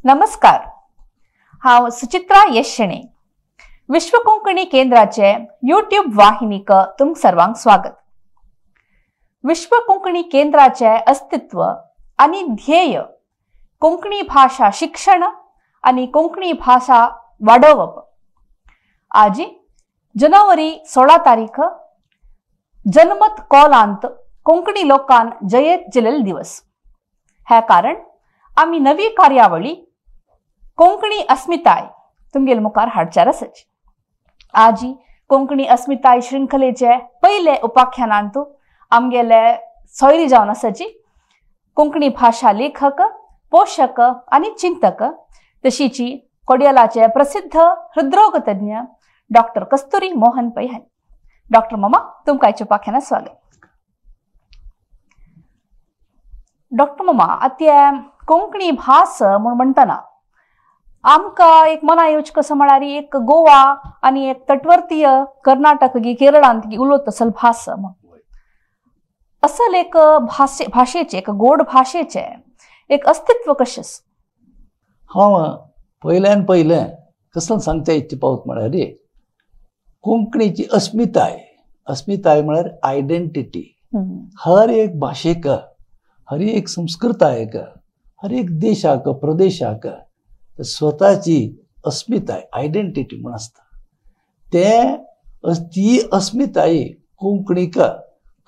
नमस्कार, हांव सुचित्रा येशणे, विश्व कोंकणी केंद्राचे यूट्यूब वाहिनीक तुमकां सर्वांक स्वागत। विश्व कोंकणी केंद्राचे अस्तित्व आनी ध्येय कोंकणी भाशा शिक्षण आनी कोंकणी भाशा वाडोवप। आजी जानेवारी 16 तारीख जनमत कौलांत कोंकणी लोकान जयेत जिलेल दिवस। हे कारण आमी नवी कार्यावळी कोंकणी अस्मिताय तुमगेल मुखार हाडचार आसाची। आजी कोंकणी अस्मिताय शृंखलेचे पयले उपाख्यानांत आमगेले सोयरी जावन आसाची कोंकणी भाशा लेखक, पोशक आनी चिंतक तशीची कोडियलाचे प्रसिद्ध हृदरोग तज्ञ डॉक्टर कस्तुरी मोहन पै हांणी। डॉक्टर मामा, तुमकां आयच्या उपाख्यानात स्वागत। डॉक्टर मामा, आतां कोंकणी भास म्हूण म्हणटना आमकां एक मना येवचें कसो म्हळ्यार एक गोवा आनी एक तटवर्तीय कर्नाटक गी केरळांत गी उलोवत असल भास म्हूण। असल एक भाशे भाशेचें एक गोड भाशेचें एक अस्तित्व कशें? हांव पयल्यान पयलें कसलें सांगता इच्छा पावत म्हळ्यार कोंकणीची अस्मिताय, अस्मिताय म्हळ्यार आयडेंटिटी। हर एक भाशेक, हर एक संस्कृतायेक, हर एक देशाक, प्रदेशाक स्वताची अस्मिताय, आयडेंटिटी म्हूण आसता। ते ती अस्मिताय कोंकणीक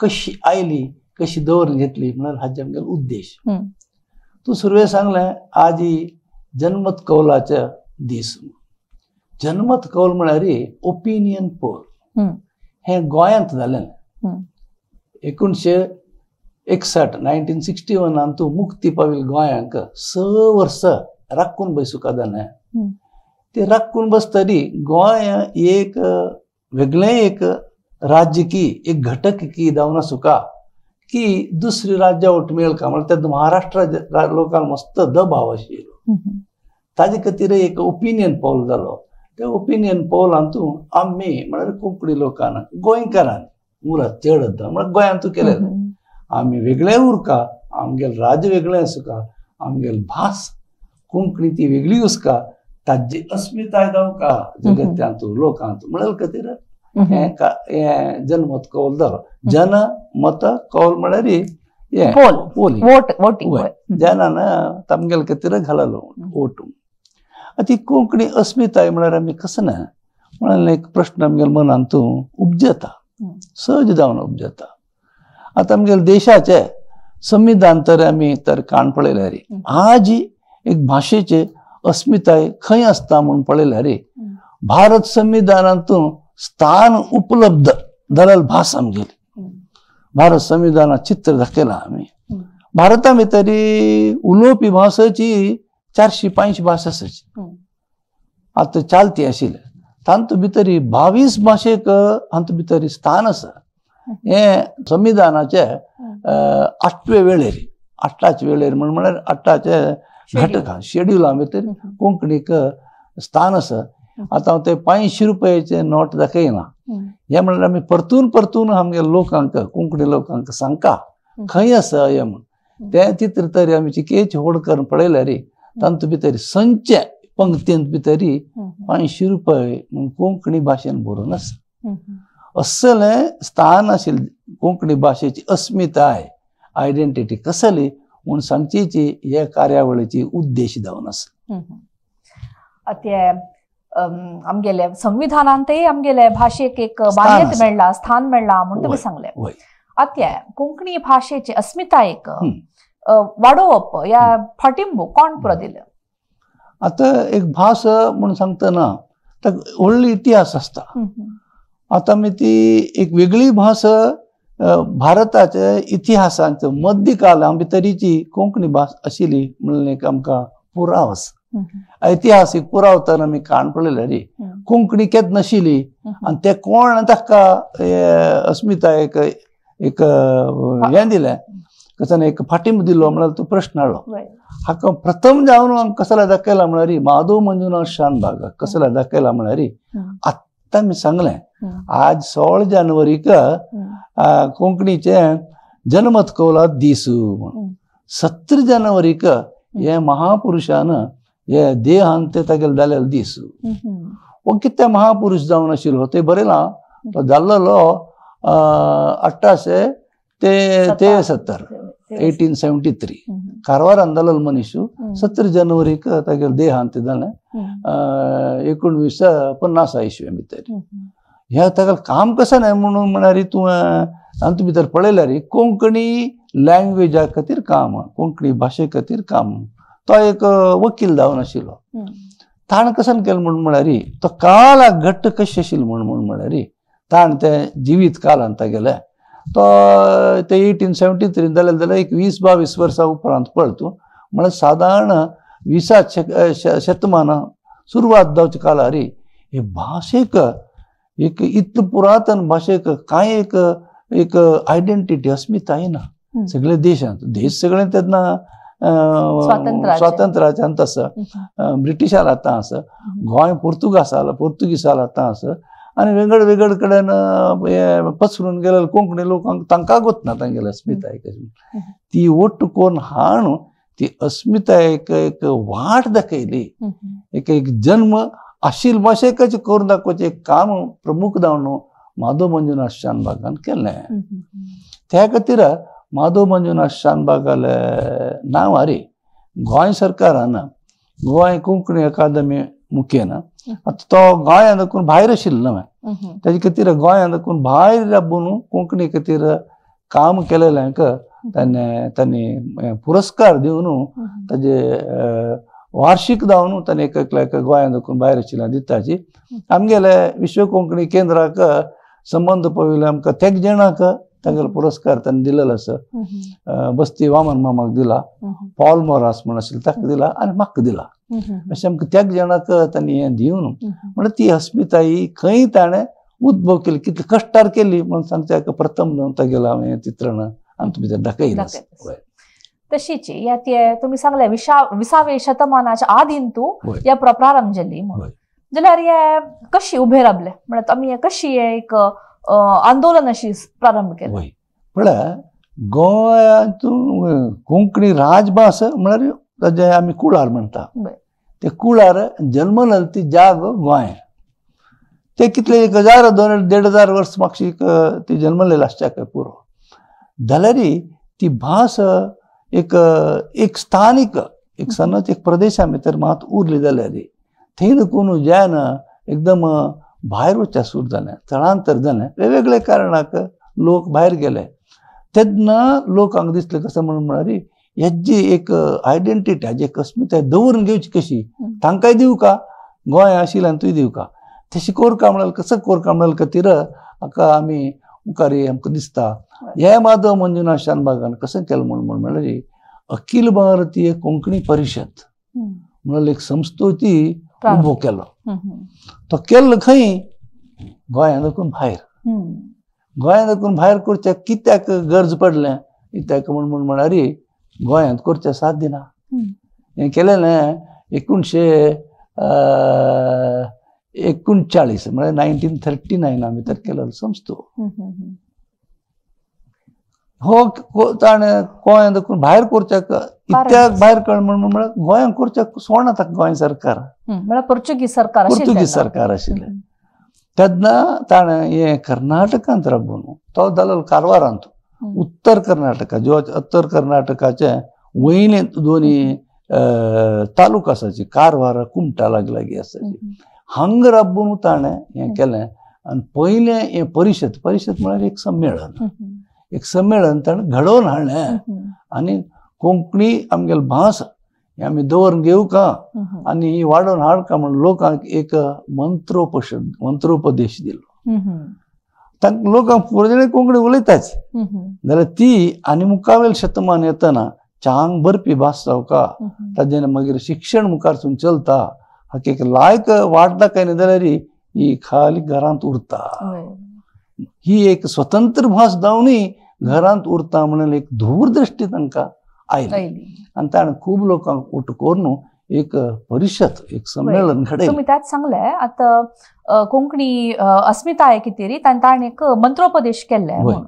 कशी आयली, कशी दवरून घेतली म्हळ्यार हाजे आमगेलो उद्देश। तूं सुरवेक सांगलें आजी जनमत कौलाचे दीस। जनमत कौल म्हळ्यार ओपिनियन पोल हें गोंयांत जालें 1961 1961 तूं मुक्ती पाविल गोंयांक 6 वर्सां राखून बसूंक जालें। ते राखून बसतरी गोंय एक वेगळें एक राज्य की एक घटक की जावन आसूका की दुसरी राज्यां वट मेळका म्हळ्यार तेन्ना महाराष्ट्र लोकांक मस्त दबाव आशिल्लो। ताजे खातीर एक ओपिनियन पोल जालो। त्या ओपिनियन पोलांतू आमी म्हळ्यार कोंकणी लोकांना, गोंयकारान मुळांत चड म्हळ्यार गोंयांतू केलें आमी वेगळें उरका, आमगेलें राज्य वेगळें आसूका, आमगेली भास कोंकणी ती वेगळी उसका, ताजी अस्मिताय जावका जगत्यांतू लोकांतू म्हळ्यार खातीर हें जनमत कौल जालो। जनमत कौल म्हळ्यार हें पोल, वोटींग जनान तामगेले खातीर घाललो वोट। आतां ती कोंकणी अस्मिताय म्हळ्यार आमी कसं ना म्हणून एक प्रश्न आमगेल्या मनांतू उपजता, सहज जावन उपजता। आतां आमगेले देशाचे संविधान तर आमी तर काण पळयल्यार आज एक भाशेचे अस्मिताय खंय आसता म्हूण पळयल्यार भारत संविधानांतून स्थान उपलब्ध जालेली भास आमगेली। भारत संविधानात चित्र दाखयलां आमी। भारता भितर उलोवपी भासाची 400-500 भास आसाची आतां चालती आशिल्ले, तातूंत भितर 22 भाशेक हातूंत भितर स्थान आसा। हें संविधानाचे 8वे वेळेर, 8चे वेळेर म्हण म्हळ्यार 8चे घटक शेड्युला भितर कोंकणीक स्थान आसा। आतां हांव ते 500 रुपयाचे नोट दाखयना, हें म्हळ्यार आमी परतून परतून आमगे लोकांक, कोंकणी लोकांक सांगता खंय आसा हें म्हूण। तें चित्र तरी आमी चिकेच होड करून पळयल्यार तातूंत भितर संचे पंक्तींत भितर 500 रुपये म्हूण कोंकणी भाशेन बरोवन आसा। असलें स्थान आशिल्लें कोंकणी भाशेची अस्मिताय, आयडेंटिटी कसली म्हूण सांगचेची हे कार्यावळीची उद्देश जावन आसा। आतां आमगेले संविधानांतय आमगेले भाशेक एक मान्यता मेळ्ळा, स्थान मेळ्ळा म्हूण तुमी सांगलें। आतां कोंकणी भाशेचे अस्मितायेक वाडोवप ह्या फाटिंबो कोण पुरो दिलें? आतां एक भास म्हूण सांगतना ताका व्हडलो इतिहास आसता। आतां आमी ती एक वेगळी भास भारताच्या इतिहासांत मध्यकाला भितरीची कोंकणी भास आशिल्ली म्हणून एक आमकां पुराव आसा, ऐतिहासीक पुराव। तर आमी काण पळयल्यार कोंकणी केन्ना नाशिल्ली आनी ते कोण ताका अस्मितायेक एक हें दिलें, कसो एक फाटिंबो दिलो म्हळ्यार तो प्रश्न हाडलो। हाका प्रथम जावन कसल्या दाखयला म्हळ्यार माधव मंजुनाथ शानभाग कसल्या दाखयला म्हळ्यार आत्तां आमी सांगलें आज 16 जानेवारीक कोंकणीचे जनमत कौला दीस म्हूण। 17 जानेवारीक हे महापुरुषान हे देहान ते तागेले जाल्ले दीस. हो कितें महापुरुष जावन आशिल्लो ते बरयलां. तो जाल्लो 1873 1873 कारवारान जाल्लो मनीस. 17 जानेवारीक तागेले देहांत जालें 1950 इसवे भितर. ह्या ताका काम कशें न्हय म्हणून म्हळ्यार तूं तातूंत भितर पळयल्यार कोंकणी लँग्वेजा खातीर काम, कोंकणी भाशे खातीर काम. तो एक वकील जावन आशिल्लो. ताणें कशें केलें म्हूण म्हळ्यार तो काळाक घट्ट कशें आशिल्लो म्हूण म्हळ्यार ताणें तें जिवीत काळान तागेलें तो ते 1873 जालें जाल्यार एक 20-22 वर्सां उपरांत पळय तूं म्हळ्यार सादारण 20 शतमाना सुरवात जावच्या काळार हे भाशेक एक इतले पुरातन भाशेक कांय एक एक आयडेंटिटी अस्मिताय ना सगळे देशांत. देश सगळे तेन्ना स्वातंत्र्याचे आसा, ब्रिटिशां आतां आसा, गोंय पुर्तुगीसाल आतां आसा आनी वेगळ वेगळ कडेन हे पसरून गेले कोंकणी लोकांक तांकां गोतना तांगेली अस्मिताय कशी ती ओट्ट कोन्न हाडून ती अस्मितायेक एक वाट दाखयली. एक एक जन्म आशिल भाशेकच करून दाखोवचें एक काम प्रमुख जावन माधव मंजुनाथ शानभागान केलें. त्या खातीर माधव मंजुनाथ शानभागाले नांवार गोंय सरकारान गोंय कोंकणी अकादमी मुखेन आतां तो गोंयांत दाखून भायर आशिल्लो न्हय, ताजे खातीर गोंयांत दाखून भायर राबून कोंकणी खातीर काम केलेल्यांक ताणें पुरस्कार दिवन ताजे वार्षिक जावन ताणें एक एकल्याक गोंयांत दाखून भायर आशिल्ल्या दिताची. आमगेले विश्व कोंकणी केंद्राक संबंद पळयले आमकां तेग जाणांक तांगेलो पुरस्कार ताणें दिलेलो आसा. बस्ती वामन मामाक दिला, पॉल मोरास म्हण आशिल्लो ताका दिला आनी म्हाका दिला. अशें आमकां तेग जाणांक ताणें हें दिवन म्हणल्यार ती अस्मिताय खंय ताणें उद्भव केली, कितले कश्टार केली म्हण सांगच्या प्रथम जावन तागेलो हांवें चित्रण आमचे भितर दाखयलें. तशीच या ते तुम्ही सांगले 20व्या शतमानाच्या आदीन तू या प्रारंभ जाली म्हणून जाल्यार हे कशी उबे राबले म्हळ्यार आमी कशी एक आंदोलन अशी प्रारंभ केलें. म्हळ्यार गोंयांत कोंकणी राजभास म्हळ्यार ताजें आमी कुळार म्हणटा ते कुळार जल्मलें ती जाग गोंय. ते कितले 1000 2,500 वर्स मागशी ती जल्मलेली आसच्याक पुरो जाल्यार ती भास एक एक स्थानीक एक सनच एक प्रदेशा भितर मात उरली जाल्यार थंय देखून जेन्ना एकदम भायर वचच्या सूर जालें, थळांतर जालें, वेगवेगळ्या कारणाक लोक भायर गेले तेन्ना लोकांक दिसलें कसं म्हणून म्हळ्यार हेजी एक आयडेंटिटी हाजी एक अस्मिताय दवरून घेवची कशी, तांकांय दिवका गोंय आशिल्ल्यान तुय दिवका तशी कोरका म्हळ्यार कसं कोरका म्हळ्यार खातीर हाका आमी मुखार आमकां दिसता हे माधव मंजुनाथ शानभागान कसं केलें म्हूण म्हळ्यार अखिल भारतीय कोंकणी परिशद म्हणून एक संस्थोची उबो केलो. तो केल्लो खंय गोंयांत दाखून भायर. गोंयांत दाखून भायर करच्या कित्याक गरज पडलें कित्याक म्हूण म्हळ्यार गोंयांत करच्या साथ दिना. हें केलेलें 1939 म्हळ्यार 1939 भितर केलेलो संस्थो. हो ताणें गोंयांत दाखून भायर करच्याक इत्याक भायर कळ म्हण म्हळ्यार गोंयांत करच्याक सोडना ताका गोंय सरकार म्हळ्यार पोर्चुगीज सरकार पोर्चुगीज सरकार आशिल्लें तेन्ना ताणें हें कर्नाटकांत राबून तो जालो कारवारांत उत्तर कर्नाटका जो उत्तर कर्नाटकाचे वयले दोनी तालुका आसाची कारवार कुमटा लागीं लागीं आसाची हांगा राबून ताणें हें केलें. आनी पयलें हें परिशद परिशद म्हळ्यार एक संमेळन एक संमेळन ताणें घडोवन हाडलें आनी कोंकणी आमगेली भास हे आमी दवरून घेवका आनी ही वाडोवन हाडका म्हण लोकांक एक मंत्रोपदेश दिलो. तांकां लोकांक पुरो कोंकणी उलयताच जाल्यार ती आनी मुखावेल शतमान येतना चांग बरपी भास जावका ताजें मागीर शिक्षण मुखारसून चलता हाका एक लायक वाट दाखयना जाल्यार ही खाली घरांत उरता. ही एक स्वतंत्र भास जावनूय घरांत उरता म्हणून एक दूरदृष्टी तांकां आयली आनी ताणें खूब लोकांक ओट करून एक परिशद एक संमेलन घडयलें. तुमी त्याच सांगलें आतां कोंकणी अस्मिताय कितें ताणें एक मंत्रोपदेश केल्ले म्हणून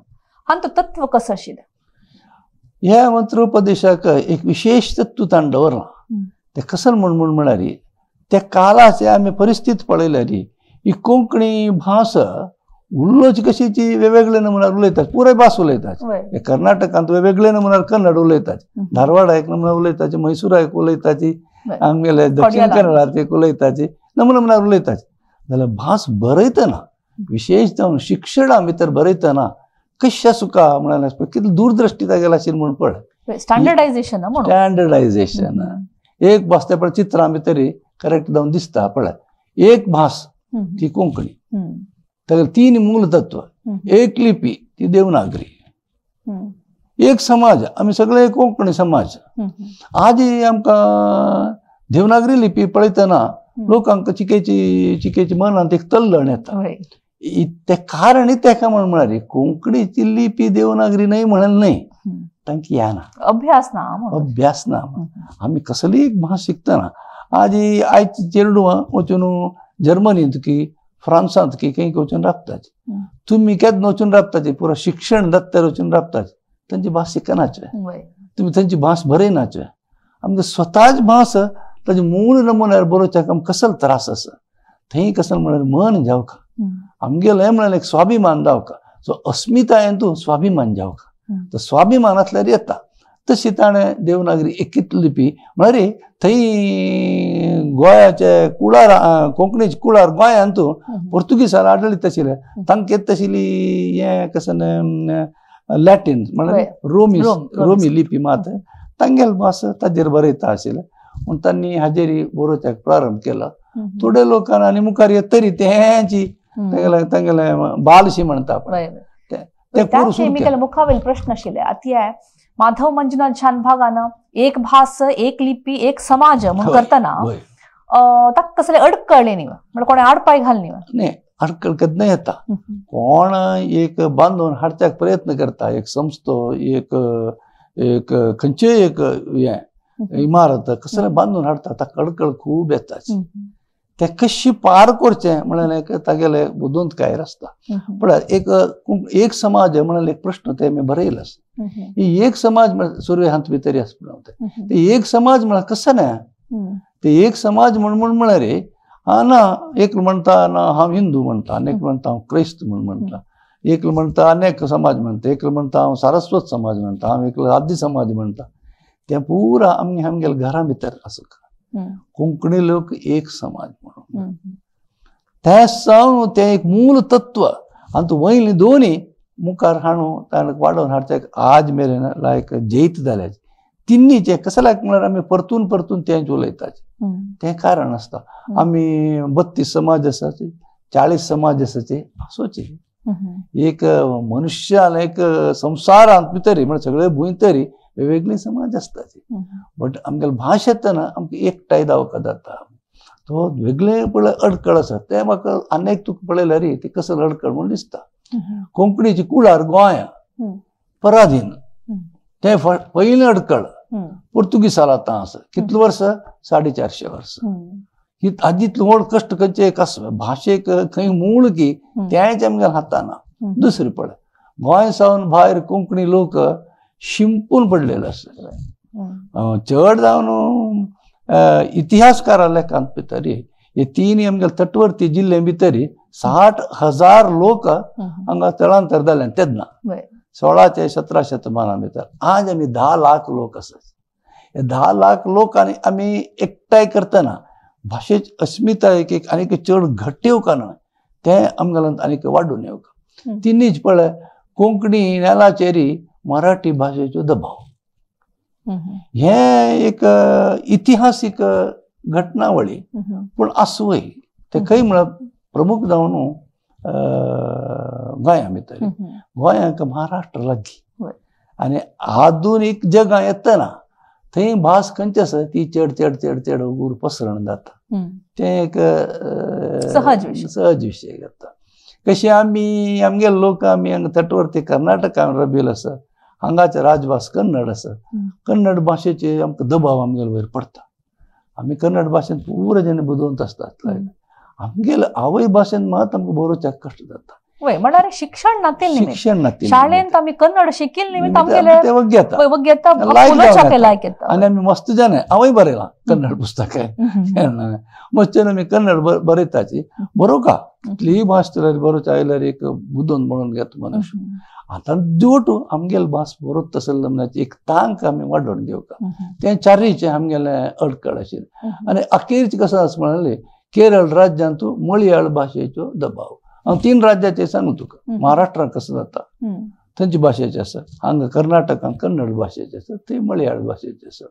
हांचो तत्व कसो आशिल्लें? ह्या मंत्रोपदेशाक एक विशेश तत्व ताणें दवरलां. ते कसल म्हण म्हण म्हळ्यार त्या काळाचे आमी परिस्थिती पळयल्यार ही कोंकणी भास उलोवची कशीची वेगवेगळे नमुन्यार उलयतात, पुराय भास उलयतात. कर्नाटकांत वेगवेगळे नमुन्यार कन्नड उलयतात, धारवाडा एक नमुना उलयताची, म्हैसूरा एक उलयताची, आमगेले दक्षिण कन्नडात एक उलयताची, नमुना नमुन्यार उलयताची. जाल्यार भास बरयतना विशेष जावन शिक्षणा भितर बरयतना कशा सुका म्हळ्यार कितली दूरदृष्टी तागेली आशिल्ली म्हूण पळय. स्टँडर्डायझेशन, स्टँडर्डायझेशन एक भास ते पळय चित्रां भितर करेक्ट जावन दिसता पळय. एक भास ती कोंकणी, तागेले तीन मूल तत्व, एक लिपी ती देवनागरी, एक समाज आमी सगळे कोंकणी समाज. आज आमकां देवनागरी लिपी पळयतना लोकांक चिकेची चिकेची मनांत एक तल्लण येता. ते कारण तेका म्हण म्हळ्यार कोंकणीची लिपी देवनागरी न्हय म्हणून न्हय, तांकां येना, अभ्यास ना, अभ्यास ना. आमी कसली एक भास शिकतना आज आयज चेरडुवां वचून जर्मनींत की फ्रांसांत की खंय वचून राबताचे, तुमी केन्ना वचून राबताचे, पुरो शिक्षण दत्तर वचून राबताचे, तांची भास शिकनाचे, तुमी तांची भास बरयनाचे. आमकां स्वताच भास ताजे मूळ नमुन्यार बरोवच्याक आमकां कसलो त्रास आसा. थंय कसलो म्हळ्यार मन जावका आमगेलें म्हळ्यार एक स्वाभिमान जावका, सो अस्मितायेन तूं स्वाभिमान जावका, तो स्वाभिमान आसल्यार येता. तशी ताणें देवनागरी एकीच लिपी म्हळ्यार थंय गोंयाचे कुळार कोंकणीचे कुळार गोंयांत पोर्तुगीजान आडळीत आशिल्ले, तांकां येता आशिल्ली हें कशें लॅटीन म्हळ्यार रोमी रोमी लिपी मात तांगेले भास ताजेर बरयता आशिल्ले. पूण तांणी हाजेर बरोवच्याक प्रारंभ केलो. थोडे लोकांनी आनी मुखार येत तरी तेंची तांगेले तांगेले बालशी म्हणटा आपण ते मुखावेल प्रश्न आशिल्ले. आतां माधव मंजुनाथ शानभागान एक भास एक लिपी एक समाज म्हणून करतना ताका कसले अडकळ्ळे न्ही, म्हणजे कोणे आडपाय घाल न्ही? अडकळ केन्ना येता, कोण एक बांदून हाडच्याक प्रयत्न करता, एक संस्थो एक एक खंयचेय एक हें इमारत कसले बांदून हाडटा, ताका अडकळ खूब येता. ते कशी पार करचें म्हळ्यार तागेले बुदवंतकायेर आसता. पळय एक एक समाज म्हळ्यार एक प्रश्न ते आमी बरयलो आसा. ही एक समाज म्हळ्यार सुर्वे हांत भितर आसता ते एक समाज म्हळ्यार कसो ना, ते एक समाज म्हण म्हण म्हळ्यार हा ना एक म्हणटा ना हांव हिंदू म्हणटा, आनी एक म्हणटा हांव क्रिस्त म्हण म्हणटा, एक म्हणटा अनेक समाज म्हणटा, एक म्हणटा हांव सारस्वत समाज म्हणटा, हांव एकलो आद्य समाज म्हणटा. तें पुरा आमी आमगेल्या घरा भितर आसा. कोंकणी लोक एक समाज म्हणून ते सावन तें एक मूल तत्व आनी तूं वयली दोनी मुखार हाडून ताणें वाडोवन हाडच्याक आज मेरेन लायक जैत जाल्या. तिन्नीचे कशें लायक म्हळ्यार आमी परतून परतून तेंच उलयताचे तें कारण आसता. आमी 32 समाज आसाचे, 40 समाज आसाचे आसोचे. एक मनुष्यान एक संवसारांत भितर म्हळ्यार सगळे भूंय तरी वेगवेगळे समाज आसताचे, बट आमगेले भास येतना आमकां एकठांय जावका जाता. तो वेगळे पळय अडकळ आसा तें म्हाका आनी एक तुका पळयल्यार ती कसल अडकळ म्हूण दिसता. कोंकणीची कुळार गोंया पराधीन तें पयलें अडकळ पोर्तुगीजाल आतां आसा. कितले वर्सां? 450 वर्सां. ही आजी व्हड कश्ट खंयचे एक आसा भाशेक खंय मूळ की तेंच आमगेल्या हाताना. दुसरें पळय गोंय सावन भायर कोंकणी लोक शिंपून पडलेलो आसा. चड जावन इतिहासकारा लेखांत भितर हे तीन आमगेले तटवर्ती जिल्ले भितर 60,000 लोक हांगा स्थलांतर जाले तेन्ना 16 ते 17 शतमाना भितर. आज आमी 10 लाख लोक आसात. हे 10 लाख लोकांनी आमी एकठांय करतना भाशेची अस्मितायेक एक आनीक चड घट्ट येवका न्हय, तें आमगेल्यान आनीक वाडून येवका. तिनीच पळय कोंकणी नेलाचेर मराठी भाशेचो दबाव हें एक इतिहासीक घटनावळी पूण आसूय ते खंय म्हळ्यार प्रमुख जावन गोंया भितर गोंयांक महाराष्ट्र लागीं आनी आधुनीक जगां येतना थंय भास खंयची आसा ती चड चड चड चड उर पसरण जाता. तें एक सहज विशय जाता. कशें आमी आमगेले लोक आमी हांगा तटवर्ती कर्नाटकान रबील आसा, हांगाचे राजभास कन्नड आसा. कन्नड भाशेचे आमकां दबाव आमगेले वयर पडटा. आमी कन्नड भाशेन पुरो जेन्ना बुदवंत आसतात आमगेले आवय भाशेन मात आमकां बरोवच्याक कश्ट जाता. म्हळ्यार शिक्षण नातिल्लें, शिक्षण नातिल्लें, शाळेंत आमी कन्नड शिकिल्लें निमित्त वग्गेता आनी आमी मस्त जन हांवूय बरयलां कन्नड पुस्तक, मस्त जन आमी कन्नड बरयताची बरोवका कितलीय भास जाल्यार बरोवचें आयल्यार एक बुदोवन म्हणून घेता मनुष्य. आतां दिवटू आमगेले भास बरोवता आसले म्हणल्यार एक तांक आमी वाडोवन घेवका, तें चारीचें आमगेलें अडकळ आशिल्लें. आनी अखेरचें कसो आसा म्हणलें केरळ राज्यांत मळयाळ भाशेचो दबाव. हांव 3 राज्याचें सांगू तुका, महाराष्ट्रांत कसो जाता थंयचे भाशेचें आसा, हांगा कर्नाटकांत कन्नड भाशेचें आसा, थंय मळयाळ भाशेचें आसा.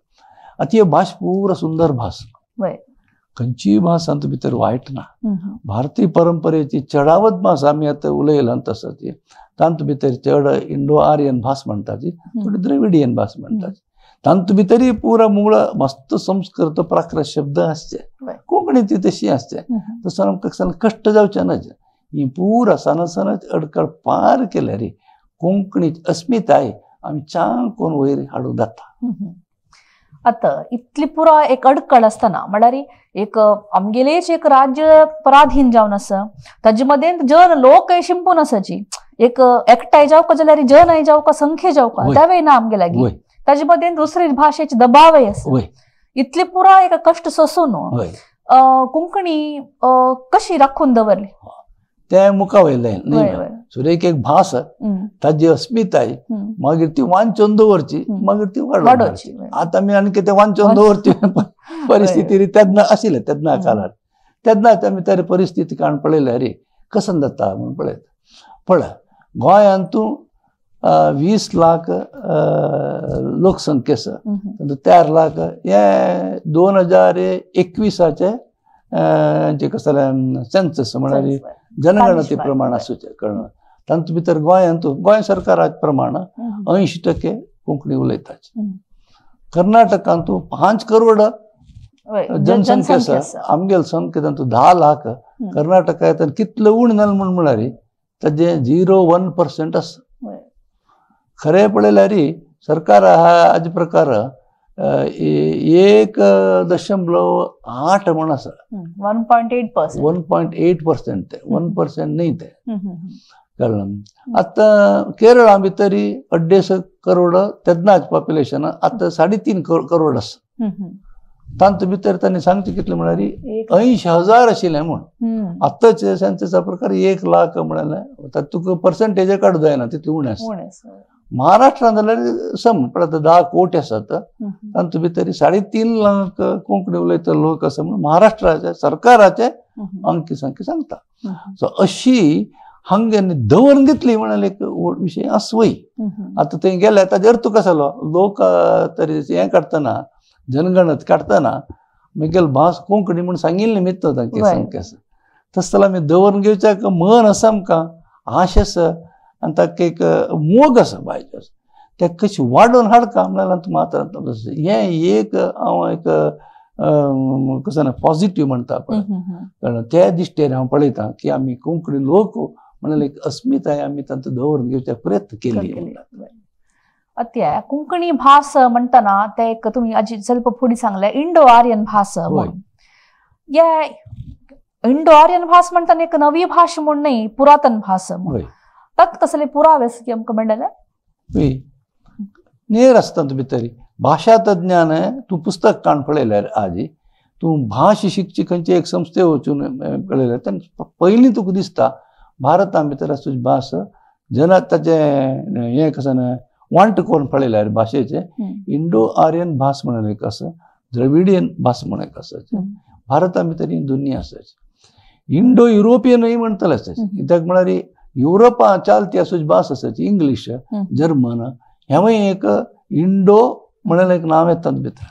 आतां ही भास पुरा सुंदर भास, खंयचीय भास तातूंत भितर वायट ना. भारतीय परंपरेची चडावत भास आमी आतां उलयला तसो ती तातूंत भितर चड इंडो आर्यन भास म्हणटा ती, थोडी द्रविडियन भास म्हणटा ती, तातूंत भितरय पुरा मूळ मस्त संस्कृत प्राकृत शब्द आसचे, कोंकणी ती तशी आसचे. तसो आमकां कश्ट जावचे ना, ही पुरा सान सानच अडकळ पार केल्यार कोंकणीची अस्मिताय आमी चांग कोण वयर हाडूंक जाता. आतां इतली पुरा एक अडकळ आसतना म्हळ्यार एक आमगेलेच एक राज्य पराधीन जावन आसा, ताजे मदें जन लोक शिंपून आसाची, एक एकठांय जावका जाल्यार जनय जावका संख्ये जावका त्यावेळी ना आमगे लागीं, ताजे मदें दुसरी भाशेचे दबावय आसा. इतली पुरा एक कश्ट सोसून कोंकणी कशी राखून दवरली तें मुखा वयलें न्ही. सुरेख एक भास ताजी अस्मिताय मागीर ती वांचून दवरची, मागीर ती वाडोवची. आतां आमी आनी कितें वांचून दवरची परिस्थिती तेन्ना आशिल्लें, तेन्ना काळार तेन्नाच आमी त्या परिस्थिती काण पळयल्यार रे कसं जाता म्हूण पळयता. पळय गोंयांत 20 लाख लोकसंख्या आसा, 4 लाख हे 2021 जे कसलें सेन्सस म्हळ्यार जनगणते प्रमाण आसूचें कळ्ळें. तातूंत भितर गोंयांत गोंय सरकाराचे प्रमाण 80% कोंकणी उलयतात. कर्नाटकांत 5 करोड जनसंख्या आसा, आमगेले संख्या तातूंत 10 लाख, कर्नाटकांत कितले उणें जालें म्हूण म्हळ्यार ताजें 0.1% आसा. खरें पळयल्यार सरकार हाजे प्रकार 1.8 म्हण आसा, 1.8%, 1.8% ते 1% न्ही ते कळ्ळें. आतां केरळा भितर 2.5 करोड तेन्नाच पॉप्युलेशन, आतां 3.5 करोड आसा. तातूंत भितर तांणी सांगचें कितलें म्हळ्यार 80,000 आशिल्लें म्हूण, आतांच सेन्ससा प्रकार 1 लाख म्हणलें, तुका पर्संटेज काडूं जायना तितलें उणें आसा. महाराष्ट्रांत जाल्यार सम पण आतां 10 कोटी आसात, तातूंत भितर 3.5 लाख कोंकणी उलयता लोक आसा म्हणून महाराष्ट्राचे सरकाराचे अंकी संख्या सांगता. सो अशी हांगा दवरून घेतली म्हणाले एक विशय आसवय. आतां थंय गेले ताजेर अर्थ कसो जालो, लोक तरी हें काडटना जनगणत काडटना मुगेल भास कोंकणी म्हूण सांगिल्लें निमित्त तांचे संख्या आसा. तशें जाल्यार आमी दवरून घेवच्याक मन आसा आमकां, आश आसा आनी ताका एक मोग आसा बायचो, ते कशी वाडोवन हाडका म्हणल्यार मात्र हें एक हांव एक कसं ना पॉझिटिव्ह म्हणटा पळय, कारण त्या दृश्टीन हांव पळयता की आमी कोंकणी लोक म्हणल्यार एक अस्मिताय आमी तांकां दवरून घेवच्या प्रयत्न केली. आतां कोंकणी भास म्हणटना ते एक तुमी आजी ಸ್ವಲ್ಪ फुडें सांगलें इंडो आर्यन भास म्हणून, हे इंडो आर्यन भास म्हणटना एक नवी भाश म्हूण न्ही, पुरातन भास म्हणून, ताका कसले पुरावे आसा की आमकां मेळ्ळें? नेर आसता तातूंत भितर भाशा तज्ञान तूं पुस्तक काण पळयल्यार आजी तूं भाश शिकची खंयचे एक संस्थे वचून पळयल्यार तेन्ना पयलीं तुका दिसता भारता भितर आसा तुजी भास जना ताचें हें कसं ना वांट करून पळयल्यार भाशेचें इंडो आर्यन भास म्हणून एक आसा, द्रविडियन भास म्हणून एक आसा, भारता भितर ही दोनी आसा. इंडो युरोपियनूय म्हणटले आसा, कित्याक म्हळ्यार युरोपा चालती आसूची भास आसाची इंग्लीश जर्मन हेंवूय एक इंडो म्हणल्यार एक नांव येता भितर.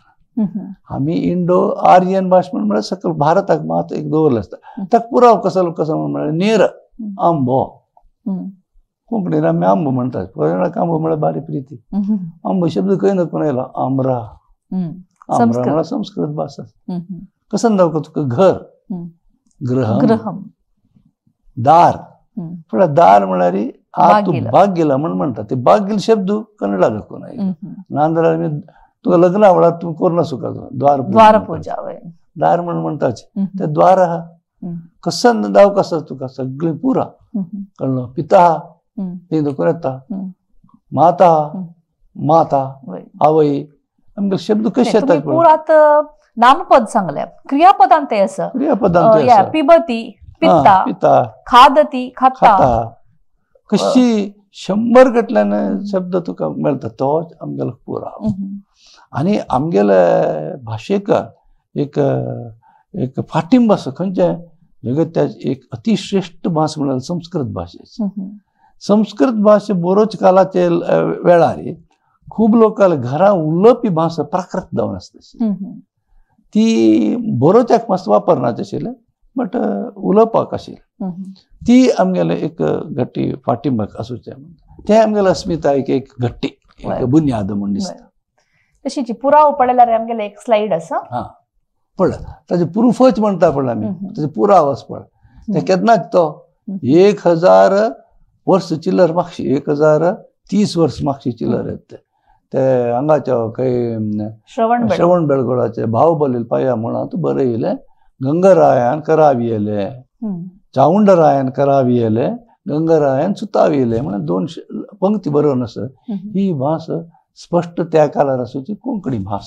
आमी इंडो आर्यन भास म्हण म्हळ्यार सकल भारताक मात एक दवरलें आसता. ताका पुराव कसो कसो म्हळ्यार नेर आंबो, कोंकणीन आमी आंबो म्हणटात, कोणाक आंबो म्हळ्यार बारी प्रिती, आंबो शब्द खंय ना कोण आयलो आम्रा, आम्रा म्हळ्यार संस्कृत भास आसा. कसं दाखोवता तुका घर, गृह, दार, म्हळ्यार दार म्हळ्यार आत बागेला म्हण म्हणटा, ते बागेल शब्द कन्नडा दाखोवन आयलो. नाजाल्यार आमी तुका लग्ना वेळार तूं कोरना सुका द्वार पूजा, दार म्हण म्हणटाच ते द्वार आहा. कसन दाव कसं तुका सगळीं पुरा कळ्ळो पिता तें दुखून येता माता माता आवय आमगे शब्द कशे येतात पुरात नामपद सांगले क्रियापदान ते आसा क्रियापदान ते आसा पिबती पिता पिता खादती खाता कशी 100 कडल्यान शब्द तुका मेळटा तो आमगेलो पुराव. आनी आमगेले भाशेक एक एक फाटिंब आसा खंयचें जगत्या एक अतिश्रेश्ठ भास म्हळ्यार संस्कृत भाशेची. संस्कृत भाशे बरोच कालाचे वेळार खूब लोकांल्या घरा उलोवपी भास प्राकृत जावन आसता ती बरोवच्याक मातसो वापरनात आशिल्लें बट उलोवपाक आशिल्लें ती आमगेले एक घट्टी फाटिंबाक आसूचें तें आमगेले अस्मितायेक एक घट्टी एक बुन्याद म्हूण दिसता. तशीच पुराव पळयल्यार आमगेले एक स्लायड आसा हां पळय ताजे प्रुफच म्हणटा पळय आमी ताजे पुराव आसा पळय ते केन्नाच तो 1000 वर्स चिल्लर मागशी 1030 वर्स मागशी चिल्लर येता ते हांगाच्या खंय श्रवण बेळगोळाचे बाहुबली पाया म्हणून बरयलें गंगरायान करावियले चावुंडरायान करावियले गंगरायान सुतावियले म्हणून 2 पंक्ती बरोवन आसा. ही भास स्पश्ट त्या काळार आसूची कोंकणी भास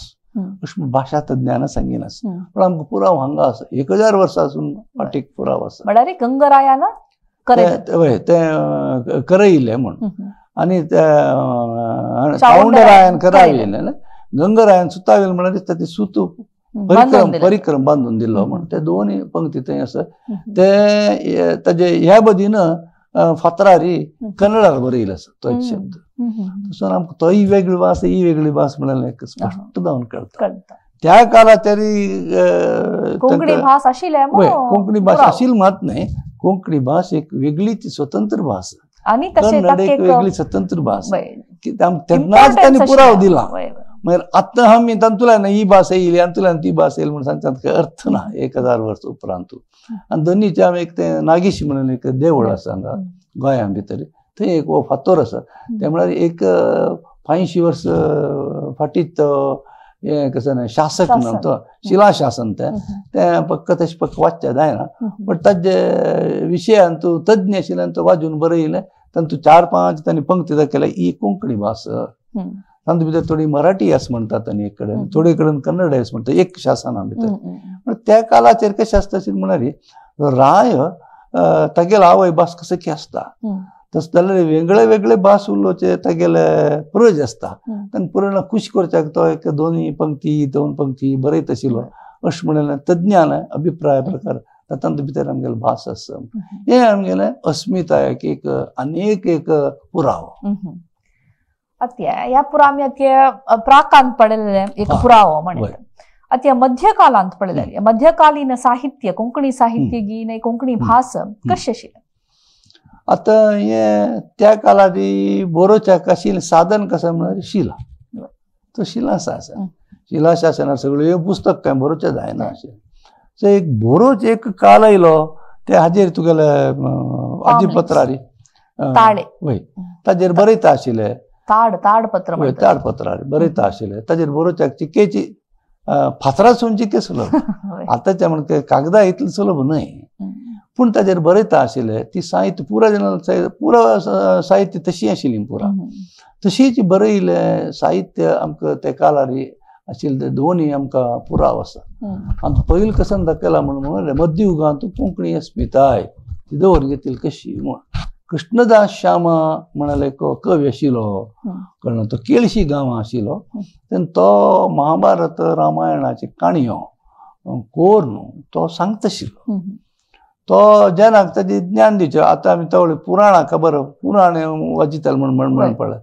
अशें भाशा तज्ञान सांगीन आसा पूण आमकां पुराव हांगा आसा 1000 वर्सां आसून फाटीक पुराव आसा म्हळ्यार गंगरायान हय तें करयलें म्हूण आनी चावुंडरायान करावियले गंगरायान सुतावियले म्हळ्यार दिसता ती सूत परिक्रम परिक्रम बांदून दिल्लो म्हण ते दोनूय पंक्ती थंय आसा ते ताजे ह्या बदीन फातरारी कन्नडार बरयलें आसा तो एक शब्द तसो आमकां तोय वेगळी भास ही वेगळी भास म्हणल्यार एक स्पश्ट जावन कळटा. त्या काळाचेर कोंकणी भास आशिल्ली कोंकणी भास आशिल्ली मात न्हय कोंकणी भास एक वेगळीच स्वतंत्र भास आनी तशें एक वेगळी स्वतंत्र भास तेन्नाच तांणी पुराव दिला. मागीर आतां आमी तातूंतल्यान ही भास येयली तातूंतल्यान ती भास येयली म्हूण सांगतात कांय अर्थ ना 1000 वर्स उपरांत. आनी दोनीचे आमी एक तें नागेशी म्हणून एक देवूळ आसा हांगा गोंया भितर थंय एक हो फातोर आसा ते म्हळ्यार एक 85 वर्स फाटीं तो हें कसं न्हय शासक म्हणून तो शिलाशासन तें तें पक्क तशें पक्क वाचचें जायना बट ताजे विशयान तूं तज्ञ आशिल्ल्यान तो वाजून बरयलें तातूंत 4-5 तांणी पंक्ती दाखयल्या ही कोंकणी भास तातूंत भितर थोडी मराठी आस म्हणटात आनी एक कडेन थोडे कडेन कन्नड आस म्हणटा एक शासना भितर. पण त्या काळाचेर कशें आसता अशें म्हळ्यार राय तागेलो आवय भास कसो की आसता तशें जाल्यार वेगळे वेगळे भास उलोवचे तागेले प्रज आसता तांकां पूर्ण खूश करच्याक तो एक 2 पंक्ती 2 पंक्ती बरयत आशिल्लो अशें म्हणलें तज्ञान अभिप्राय प्रकार तातूंत भितर आमगेलो भास आसा हें आमगेलें अस्मितायेक एक आनी एक पुरावो. आतां ह्या पुरा आमी आतां प्राकांत पळयलें एक पुरावो म्हणटा आतां मध्यकालांत पळयलें मध्यकालीन साहित्य कोंकणी साहित्य गी कोंकणी भास कशी आशिल्लें? आतां हें त्या काळार बरोवच्याक आशिल्लें साधन कशें म्हळ्यार शिला तो शिलाशासन शिलाशासनार सगळ्यो पुस्तक कांय बरोवचें जायना आशिल्लें. सो एक बरोवचें एक काळ आयलो ते हाजेर तुगेले आजीपत्रारी वय ताजेर बरयता आशिल्ले ताडपत्र ताडपत्रार बरयता आशिल्ले ताजेर बरोवच्याक चिकेची फातरासून चिके सुलभ आतांच्या म्हण कागदां इतलें सुलभ न्हय पूण ताजेर बरयता आशिल्ले ती साहित्य पुरा पुरा साहित्य तशी आशिल्ली पुरा तशीच बरयलें साहित्य आमकां त्या काळार आशिल्लें ते दोनूय आमकां पुराव आसा. आमकां पयलीं कसन दाखयला म्हणून म्हणलें मध्ययुगांत कोंकणी अस्मिताय ती दवरून घेतली कशी म्हूण कृष्णदास श्यामा म्हणाले कवी आशिल्लो कळ्ळो तो केळशी गांवां आशिल्लो तेन्ना तो महाभारत रामायणाची काणयो कोरून तो सांगता आशिल्लो तो जनाक ताजें ज्ञान दिवचें. आतां आमी तवळे पुराणां खबर पुराण वाजिताले म्हूण म्हण पळय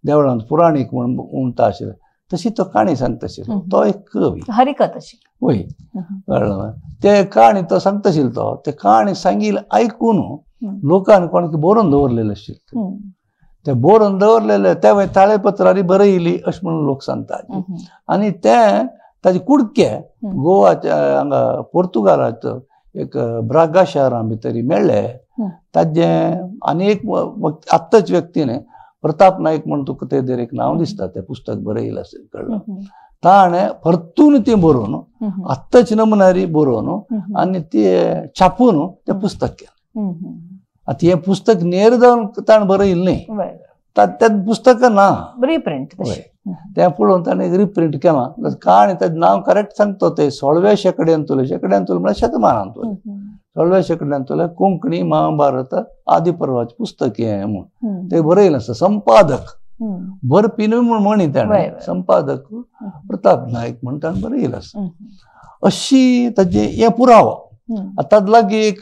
देवळांत पुराणीक म्हूण म्हणटा आशिल्लें तशी तो काणी सांगता आशिल्लो तो एक कवी हरिकथ अशी वय कळ्ळें ते काणी तो सांगता आशिल्लो तो ते काणी सांगिल्लें आयकून लोकांनी कोणाक बरोवन दवरलेलें आशिल्लें ते बरोवन दवरलेले ते मागीर ताळेपत्रारी बरयली अशें म्हणून लोक सांगतात. आनी ते ताजे कुडके गोवाच्या हांगा पोर्तुगालाचो एक ब्रागा शहरां भितर मेळ्ळे ताजे आनी एक आत्ताच व्यक्तीने प्रताप नायक म्हूण तुका तेजेर एक नांव दिसता तें पुस्तक बरयलें आसेल कळ्ळें ताणें परतून तें बरोवन आत्ताच नमुनारी बरोवन आनी ते छापून तें पुस्तक केलें. आतां हें पुस्तक नेर जावन ताणें बरयलें न्ही, तें पुस्तक ना, रिप्रिंट तें पळोवन ताणें एक रिप्रिंट केलां. काणी ताजें नांव करेक्ट सांगता ते 16व्या शेंकड्यांतले, शेंकड्यांतले म्हळ्यार शतमानांतले, 16व्या शेंकड्यांतले कोंकणी महाभारत आदी पर्वाचें पुस्तक हें म्हूण तें बरयलें आसा. संपादक बरपी न्हय म्हूण म्हणी ताणें, संपादक प्रताप नायक म्हूण ताणें बरयलें आसा. अशी ताजें हें पुरावो. आतां लागीं एक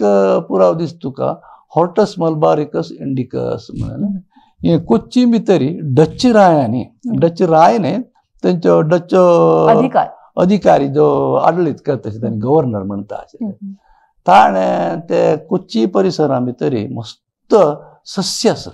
पुरावो दिसता तुका, हॉर्टस मलबारिकस इंडिकस म्हणून हे कोच्ची भितरी डच रायांनी, डच राय न्ही तेंचो डच अधिकारी जो आडळीत करता ताणें गव्हर्नर म्हणटा आशिल्ले, ताणें ते कोच्ची परिसरा भितरी मस्त सस्य आसा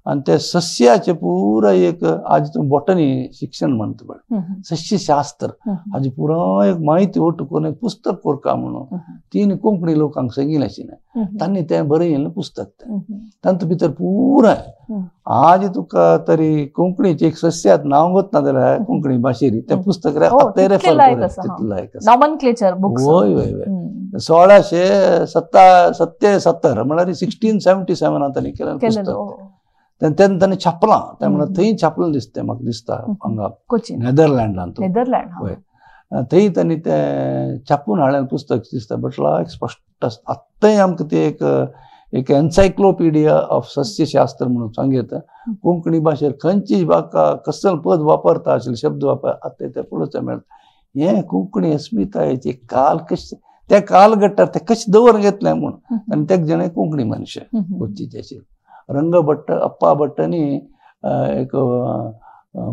आनी ते सस्याचे पुराय एक आज तूं बॉटनी शिक्षण म्हणटा पळय, सस्यशास्त्र हाजी पुराय एक म्हायती ओटू करून एक पुस्तक कोरका म्हणून तीन कोंकणी लोकांक सांगिल्लें आशिल्लें. तांणी तें बरयलें पुस्तक तें, तातूंत भितर पुराय आज तुका तरी कोंकणीचे एक सस्यात नांव गोतना जाल्यार कोंकणी भाशेरी तें पुस्तक रेफर तितलें लायक आसा. Nomenclature books. हय हय हय. 1677 म्हळ्यार 1677 तांणी केलें पुस्तक. तेन्ना ताणें छापलां, तें म्हणल्यार थंय छापलें दिसता म्हाका दिसता हांगा नेदरलँडांत, हय थंय तांणी तें छापून हाडलें पुस्तक दिसता. बट लायक स्पश्ट आसता. आत्तांय आमकां तें एक एक एन्सायक्लोपिडिया ऑफ सस्यशास्त्र म्हणून सांगता. कोंकणी भाशेर खंयची बाका कसल पद वापरता आशिल्ले शब्द वापर आतां तें पळोवचें मेळटा. हें कोंकणी अस्मितायेची काल कशें त्या कालगट्टार तें कशें दवरून घेतलें म्हूण. आनी तेक जाणें कोंकणी मनशां कोच्चीचे आशिल्ले रंगभट्ट अप्पा भट्ट आनी एक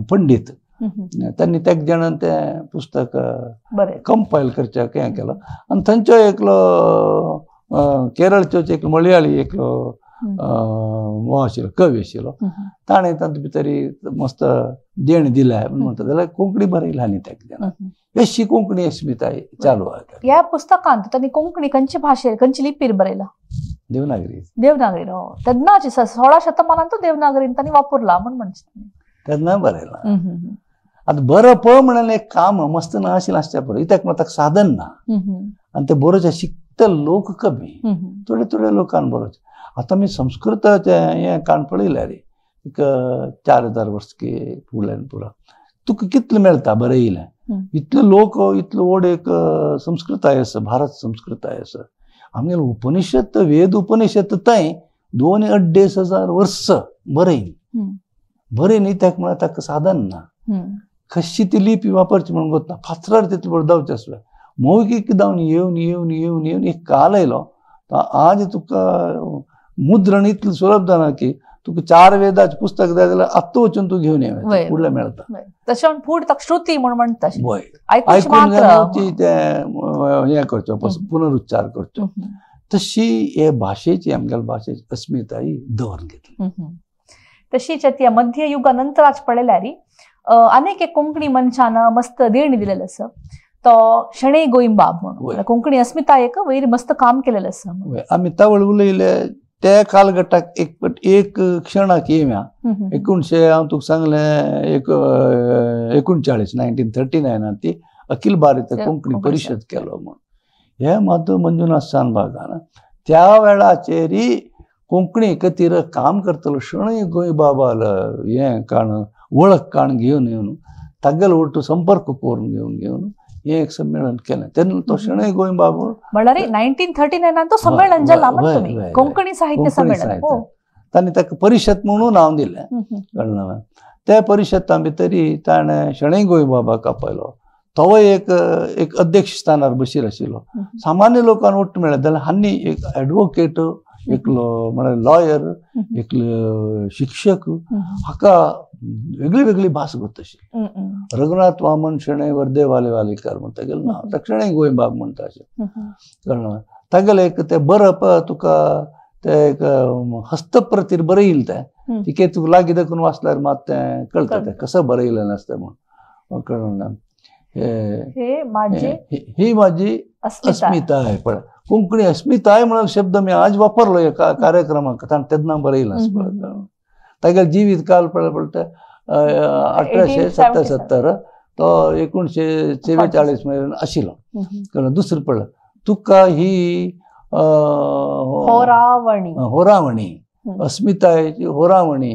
पंडीत, त्यांनी तेक जाणान तें पुस्तक कंपायल करच्याक हें केलां. आनी थंयचो एकलो केरळचो एक मलयाळी एकलो हो आशिल्लो कवी आशिल्लो, ताणें तातूंत भितर मस्त देणें दिलें म्हूण म्हणटा जाल्यार कोंकणी बरयली आनी तेक जाणान. अशी कोंकणी अस्मिताय चालू आसा. ह्या पुस्तकांत तांणी कोंकणी खंयचे भाशेर खंयचे लिपीर बरयला? देवनागरी. देवनागरी हो तेन्नाच 16 शतमानांत देवनागरीन तांणी वापरला म्हूण म्हणचे तेन्ना बरयला. आतां बरप म्हणल्यार एक काम मस्त ना आशिल्लें आसचें पडटा, कित्याक म्हणल्यार ताका साधन ना आनी तें बरोवचें शिकता लोक कमी, थोडे थोडे लोकान बरोवचें. आतां आमी संस्कृताचें हें काण पळयल्यार एक 4000 वर्स की फुडल्यान पुरा तुका कितलें मेळटा बरयलें, इतले लोक इतलो व्हड एक संस्कृताय आसा, भारत संस्कृताय आसा. आमगेले उपनिषद वेद उपनिषद थंय 2-2.5 हजार वर्स बरयन बरयन कित्याक म्हळ्यार ताका साधन ना, कशी ती लिपी वापरची म्हणून गोतना फातरार तितले बरें जावचें आसलें. मौखीक जावन येवन येवन येवन येवन एक काल आयलो आज तुका मुद्रण इतलें सुलभ जालां की तुका 4 वेदाचें पुस्तक जाय जाल्यार आत्तां वचून तूं घेवन येवं, फुडलें मेळटा. तशें फूड श्रुती म्हूण म्हणटा, हय आयकून तें हें करचो पुनरुच्चार करचो. तशी हे भाशेची आमगेले भाशेची अस्मिताय दवरून घेतली. तशीच त्या मध्ययुगा नंतराच पळयल्यार अनेक एक कोंकणी मनशान मस्त देणी दिलेलें आसा, तो शणै गोंयबाब म्हणून कोंकणी अस्मितायेक वयर मस्त काम केलेलें आसा. आमी तवळ उलयले त्या कालगटाक एक क्षणाक येवया 1900 हांव तुका सांगलें 1939 1939 ती अखिल भारतीय कोंकणी परिशद केलो म्हूण. हे मात मंजुनाथ शानभागान त्या वेळाचेरय कोंकणी खातीर काम करतलो शणै गोंयबाबाल हें काण वळख काण घेवन येवन तागेलो वट्टू संपर्क करून घेवन घेवन हें एक संमेलन केलें. तेन्ना तो शणै गोंयबाब म्हणल्यार 1939 तो संमेलन जाला म्हणटा कोंकणी साहित्य संमेलन, तांणी ताका परिशद म्हणून नांव दिलें. कळ्ळें? त्या परिशदां भितरी ताणें शणै गोंयबाबाक आपयलो, तोवूय एक एक अध्यक्ष स्थानार बशीर आशिल्लो. सामान्य लोकांक वट्ट मेळ्ळें जाल्यार हांणी एक एडवोकेट, एकलो म्हळ्यार लॉयर, एकलो शिक्षक, हाका वेगळी वेगळी भास गोत आशिल्ली. रघुनाथ वामन शणै वर्दे वाले वालेकर म्हणटा गेलो ना, ताका शणै गोंयबाब म्हणटा अशें. कळ्ळें? तागेलें एक तें बरप तुका तें एक हस्तप्रतीर बरयलें तें तिके तुका लागीं दाखोवन वाचल्यार मात तें कळटा तें कसो बरयलें नासता म्हूण. कळ्ळें ना? ही माझी अस्मिताय. पळय कोंकणी अस्मिताय म्हणून शब्द मी आज वापरलो एका कार्यक्रमाक, ताणें तेन्ना बरयलां. तागेलें जिवीत काल पळय पळटा 1877 तो 1944 मेरेन आशिल्लो. कळ्ळें? दुसरें पळय तुका ही होरावणी होरावणी अस्मितायेची होरावणी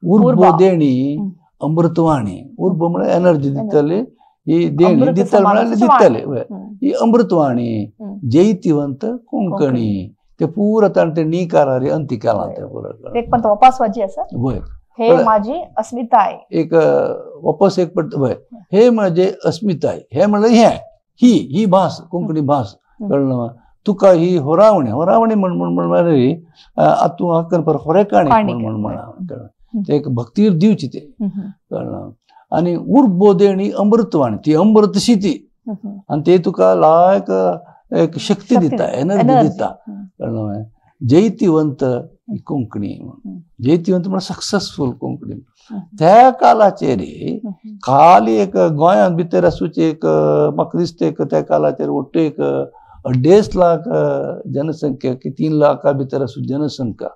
उर्बो देणी अमृतवाणी. उर्बो म्हळ्यार एनर्जी दितली ही देणी दितले म्हळ्यार दितले ही अमृतवाणी जैतिवंत कोंकणी. ते पुरा ताणें ते णीकारारी अंती केलां ते पुरा. एक पण वापस वाजी आसा वय हे माझी अस्मिताय एक वापस एक पडटा वय हे माझे अस्मिताय हे म्हणल्यार हे ही ही भास कोंकणी भास कळ्ळें. तुका ही होरावणी होरावणी म्हण म्हण म्हणल्यार तूं हाका पर होरेकाणी म्हण म्हणा ते एक भक्तीर दिवची ते कळ्ळें. आनी उर्बो देणी अमृतवाणी ती अमृत शी ती आनी ते तुका लायक एक शक्ती दिता एनर्जी दिता कळ्ळें. जैतिवंत कोंकणी जैतिवंत म्हळ्यार सक्सेसफूल कोंकणी. त्या कालाचेर खाली एक गोंयांत भितर आसूची एक म्हाका दिसता एक त्या कालाचेर ಒಟ್ಟು एक 2.5 लाख जनसंख्या की 3 लाखा भितर आसूं जनसंख्या.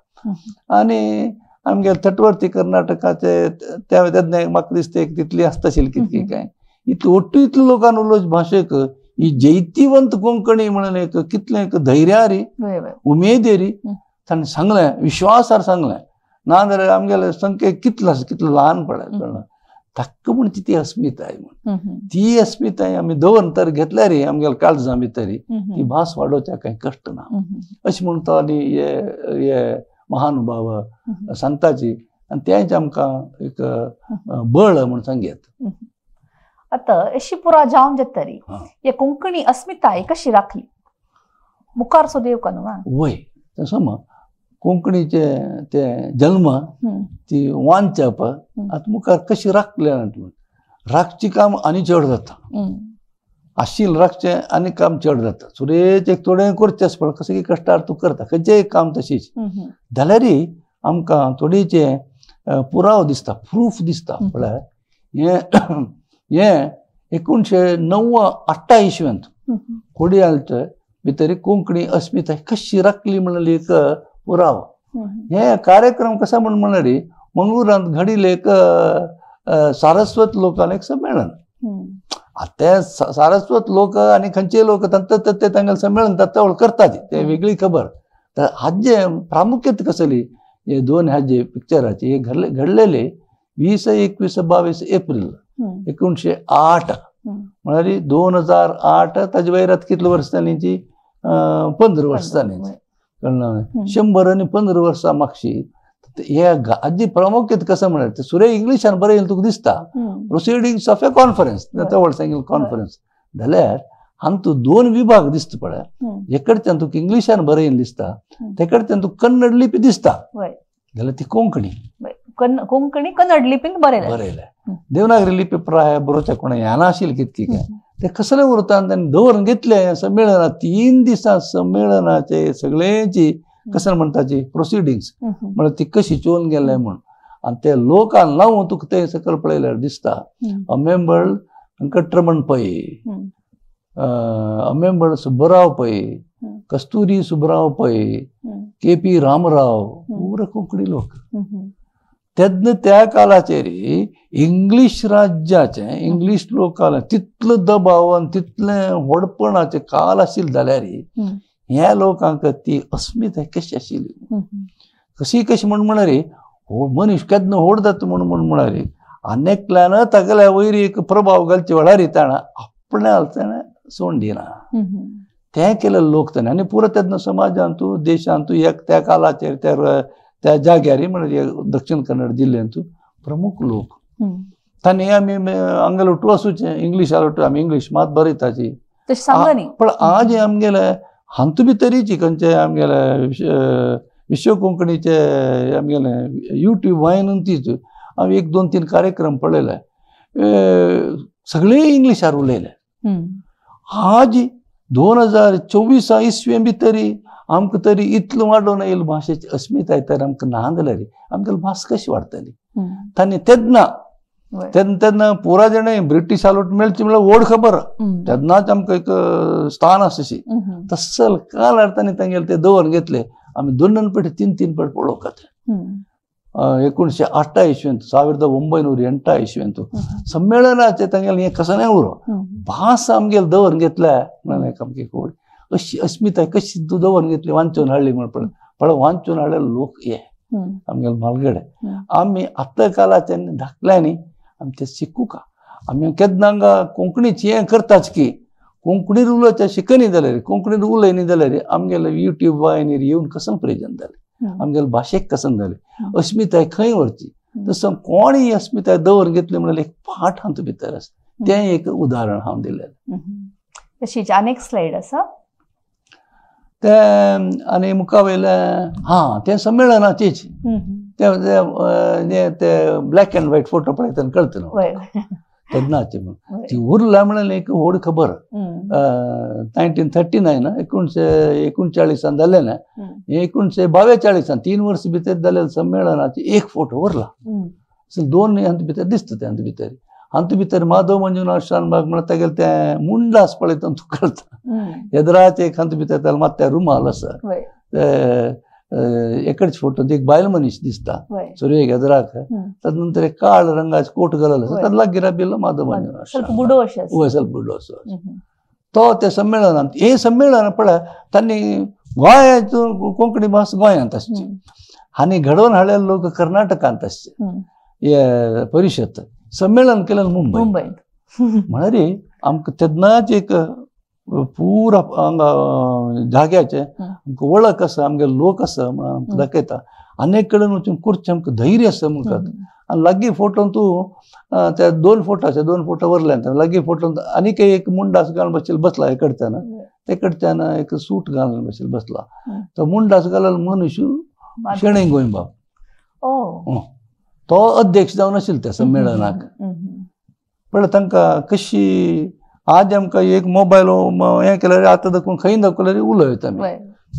आनी आमगे तटवर्ती कर्नाटकाचे त्या तेन्ना म्हाका दिसता एक तितली आसता आशिल्ली कितकी काय इतली ಒಟ್ಟು इतले लोकान उलोवचे भाशेक ही जैतिवंत कोंकणी म्हणून एक कितलें एक धैर्यारी उमेदेरी ताणें सांगलें विश्वासार सांगलें. ना जाल्यार आमगेले संख्या कितलो आसा कितलो ल्हान पडले कळ्ळें. ताका म्हण ती अस्मिताय म्हण ती अस्मिताय आमी दवरून तर घेतल्यार आमगेले काळजां भितर ती भास वाडोवच्या कांय कश्ट ना अशें म्हण तो आनी हे महानुभाव सांगताची आनी तेंच आमकां एक बळ म्हण सांगयत. आतां अशी पुरा जावन जातरी हे कोंकणी अस्मिताय कशी राखली मुखार सुद्दां येवका न्हू. वय तसो कोंकणीचे ते जल्म ती वांचप आतां मुखार कशी राखले राखची काम आनी चड जाता आशिल राखचें आनी काम चड जाता. सुरेच एक थोडें करचें आसता पळय कशें कश्टार तूं करता खंयचेंय काम तशीच जाल्यारय आमकां थोडेचें पुराव दिसता प्रूफ दिसता. म्हळ्यार हें हें 1998 इस्वेंत कोडियालचे भितर कोंकणी अस्मिताय कशी राखली म्हणली एक पुराव. हे कार्यक्रम कसा म्हण म्हणल्यार मंगळुरांत घडिल्लें एक सारस्वत लोकांक एक संमेलन. ते सारस्वत लोक आनी खंयचे लोक तांकां ते तांगेलें संमेलन तवळ करतात ते वेगळी खबर. तर हाजे प्रामुख्यता कसली हे दोन हाजे पिक्चराचे हे घडलेले 20, 21, 22 एप्रिल 1908 म्हळ्यार 2008 ताजे वयर आतां कितले वर्सां जालीं 15 वर्सां जालीं कळ्ळें. 115 वर्सां मागशी हे आजी प्रामुख्यता कसं म्हळ्यार ते सुरे इंग्लिशान बरयलें तुका दिसता प्रोसिडींग्स ऑफ ए कॉन्फरन्स तवळ सांगिल्लें कॉन्फरन्स जाल्यार हांतू 2 विभाग दिसता पळय. एकडच्यान तुका इंग्लिशान बरयलें दिसता तेकडच्यान तुका कन्नड लिपी दिसता जाल्यार ती कोंकणी कोंकणी कन्नड लिपीन बरयलें बरयलें. देवनागरी लिपी प्राय बरोवच्या कोणा येना आशिल्लें कितकी काय ते कसले उरता आनी दवरून घेतलें संमेलनात 3 दिसां संमेलनाचे सगळ्यांची कसं म्हणटाची प्रोसिडींग्स म्हळ्यार ती कशी चोवन गेले म्हूण आनी ते लोकांक लावन तुका ते सकयल पळयल्यार दिसता. अमेंबळ वेंकटरमण पै, अमेंबळ सुब्बराव पै, कस्तुरी सुब्बराव पै, के पी रामराव पुरा कोंकणी लोक. तेन्ना त्या काळाचेर इंग्लीश राज्याचें इंग्लीश लोकांक तितलो दबाव आनी तितलें व्हडपणाचें काल आशिल्लें जाल्यार ह्या लोकांक ती अस्मिताय कशी आशिल्ली कशी कशी म्हण म्हळ्यार हो मनीस केन्ना व्हड जाता म्हण म्हण म्हळ्यार आनी एकल्यान तागेल्या वयर एक प्रभाव घालचे वेळार ताणें आपल्या ताणें सोडून दिना तें केलें लोक ताणें. आनी पुरो तेन्ना समाजांतू देशांतू एक त्या काळाचेर त्या त्या जाग्यार म्हणजे दक्षिण कन्नड जिल्ल्यांतू प्रमुख लोक तांणी आमी हांगेलो टू आसूचें इंग्लीश आलो आमी इंग्लीश मात बरयताची पण आज आमगेले हांतू भितरीची खंयचे आमगेले विश्व कोंकणीचे आमगेले युट्यूब वाहिनीन तीच हांवें 1, 2, 3 कार्यक्रम पळयले सगळे इंग्लिशार उलयले. आज 2024 इसवे भितरी आमकां तरी इतलो वाडोवन येयलो भाशेची अस्मिताय तर आमकां ना जाल्यार आमगेली भास कशी वाडटली. तांणी तेन्ना तेन्ना तेन्ना पुरा जाणें ब्रिटीश आलोट मेळची म्हळ्यार व्हड खबर तेन्नाच आमकां एक स्थान आसा तसल काल तांणी तांगेले ते दवरून घेतले. आमी 2 2 पेटी 3 3 पेट पळोवंक. 1908 इस्वेंत 1908 इस्वेंत संमेळनाचे तांगेले हें कसं नाही उरो भास आमगेले दवरून घेतल्या म्हणलें आमगे कोड अशी अस्मिताय कशी तूं दवरून घेतली वांचून हाडली म्हण पळय पळय वांचून हाडले लोक हे आमगेले म्हालगडे आमी आतां कालाचे धाकल्यांनी आमी ते शिकूका आमी केन्ना हांगा कोंकणीची हें करताच की कोंकणीर उलोवचें शिकनी जाल्यार कोंकणीर उलयनी जाल्यार आमगेले युट्यूब वाहिनीर येवन कसं प्रयोजन जालें आमगेले भाशेक कसं जालें अस्मिताय खंय व्हरची तसो कोणी अस्मिताय दवरून घेतली म्हणल्यार एक पाठ हातूंत भितर आसा तें एक उदाहरण हांव दिलें. तशीच आनीक स्लायड आसा तें आनी मुखा वयलें हां तें संमेळनाचेच तें ते ब्लॅक एंड व्हायट फोटो पळयतना कळतलो तेन्नाचे म्हण ती उरला म्हणल्यार एक व्हड खबर 1939 1939 जालें ना 1942 3 वर्स भितर जालें संमेळनाचे एक फोटो उरला दोन हातूंत भितर दिसता तें हातूंत भितर हातूंत भितर माधव मंजुनाथ शानभाग म्हणल्यार तागेलें तें मुंडास पळयतना तूं कळटा येदराचे एक हातूंत भितर ताका मात्या रुमाल आसा एकच फोटो एक बायल मनीस दिसता सुर्येक एदराक तदनंतर एक काळ रंगाचे कोट घाललो आसा ताका लागीं राबिल्लो माधव मंजुनाथ वय ಸ್ವಲ್ಪ गुडो असो तो ते संमेळनांत हे संमेळन पळय तांणी गोंयांत कोंकणी भास गोंयांत आसची आनी घडोवन हाडलेले लोक कर्नाटकांत आसचे हे परिशद संमेलन केलें मुंबय म्हळ्यार आमकां तेन्नाच एक पुरा हांगा जाग्याचे आमकां वळख आसा आमगे लोक आसा म्हणून आमकां दाखयता अनेक कडेन वचून करचें आमकां धैर्य आसा म्हणटात आनी लागीं फोटोन तूं त्या दोन फोटो आसा दोन फोटो वरल्यान लागीं फोटोन आनीक एक मुंडास घालून बशिल्लो बसला हे कडच्यान ते कडच्यान एक सूट घालून बशिल्लो बसला तो मुंडास घालून मनुष्य शणै गोंयबाब तो अध्यक्ष जावन आशिल्लो त्या संमेळनाक. पण तांकां कशी आज आमकां एक मोबायल हें केल्यार आतां दाखोवन खंय दाखयल्यार उलयता आमी